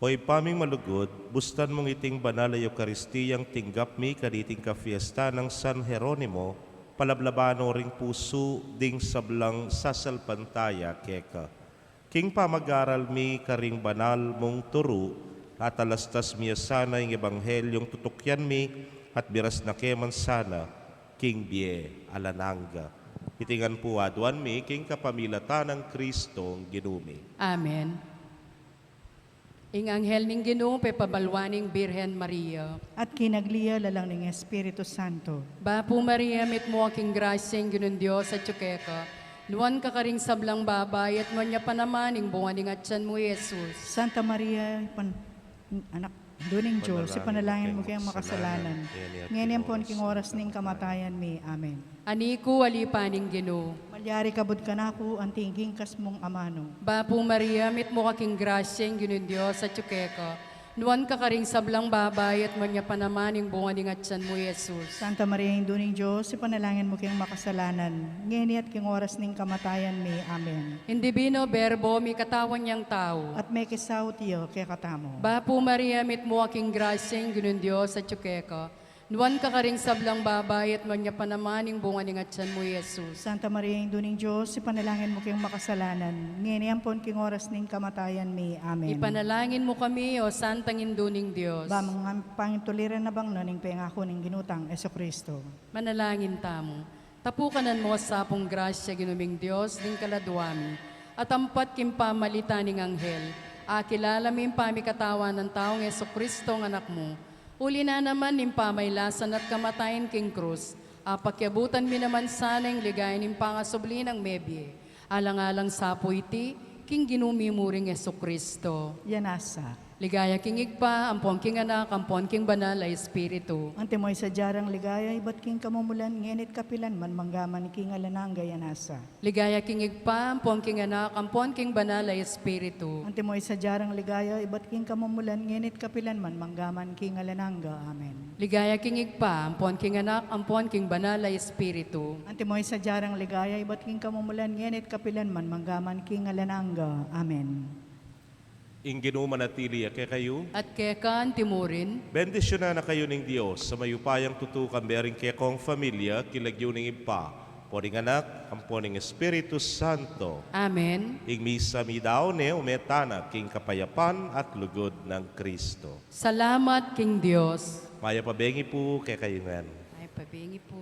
O Ibpa ming malugud, bustan mung iting banal a Eukaristiyang tinggap mi kaniting kapiestan nang San Jeronimo, palablaban no ring pusu ding sablang sasalpantaya keka. King pamag-aral mi karing banal mung turu, tatalastas mi ya sana ing ebanghelyung tutukyan mi, at miras na ke man sana king bie alang angga. Iti ngan pu aduan mi king kapamilatan nang Kristong Ginu mi. Amen. Ing anghel ning Ginu pepabalwan ing Birhen Maria. At kinagli ya lalang ning Espiritu Santo. Bapu Maria, mitmu ka king grasya, ing Ginung Dios atyu keka. Nuan ka karing sablang babai, at nuan ya pa naman ing bunga ning atyan mu, Jesus. Santa Maria, ipan-, anak, Indu ning Dios, ipanalangin mu keng makasalanan, ngeni ampon king oras ning kamatayan mi. Amen. Ani ku, alipan ning Ginu. Malyari kabud kanaku anting king kas mung amanu. Bapu Maria, mitmu ka king grasya, ing Ginung Dios atyu keka. Nuan ka karing sablang babai, at nuan ya pa naman ing bunga ning atyan mu, Jesus. Santa Maria, Indu ning Dios, ipanalangin mu keng makasalanan, ngeni at king oras ning kamatayan mi. Amen. Ing Divino Verbo mikatawan yang tau. At mekisaut ya kekatamu. Bapu Maria, mitmu ka king grasya, ing Ginung Dios atyu keka. Nuan ka karing sablang babai, at nuan ya pa naman ing bunga ning atyan mu, Jesus. Santa Maria, Indu ning Dios, ipanalangin mu keng makasalanan, ngeni ampon king oras ning kamatayan mi. Amen. Ipanalangin mu kami, O Santang Indu ning Dios. Ba mung pangintuliran na bang na ning pengaku ning Ginu tang Jesucristo. Manalangin tamu. Tapukanan mu sa pung grasya, Ginu ming Dios, ding kaladua mi, at ampat king pamalitan ning anghel, akilala mi ing pamikatawan nang taung Jesucristo, ing Anak mu. Uli na naman ning pamailasan at kamatayan king krus, apakyabutan mi naman sana ing ligaya ning pangasubli nang mebie. Alang-alang sa pu iti, king Ginu mi mu ring Jesucristo. Yana sa. Ligaya king Ibpa, ampon king Anak, ampon king Banal a Espiritu. Antimo ing sadya rang ligaya ibat king kamumulan, ngeni't kapilan man, manggaman king alang angga. Yana sa. Ligaya king Ibpa, ampon king Anak, ampon king Banal a Espiritu. Antimo ing sadya rang ligaya ibat king kamumulan, ngeni't kapilan man, manggaman king alang angga. Amen. Ligaya king Ibpa, ampon king Anak, ampon king Banal a Espiritu. Antimo ing sadya rang ligaya ibat king kamumulan, ngeni't kapilan man, manggaman king alang angga. Amen. Ing Ginu manatili ya kekayu. At keka antimurin. Bendisyunan na kayu ning Dios a mayupayang tutu, kambe ring kekong familia, king lagyu ning Ibpa, ampon ning Anak, ampon ning Espiritu Santo. Amen. Ing misa midaun ne, ume tana king kapayapan at lugud nang Kristo. Salamat king Dios. Mayap a bengi pu kekayu ngan. Mayap a bengi pu.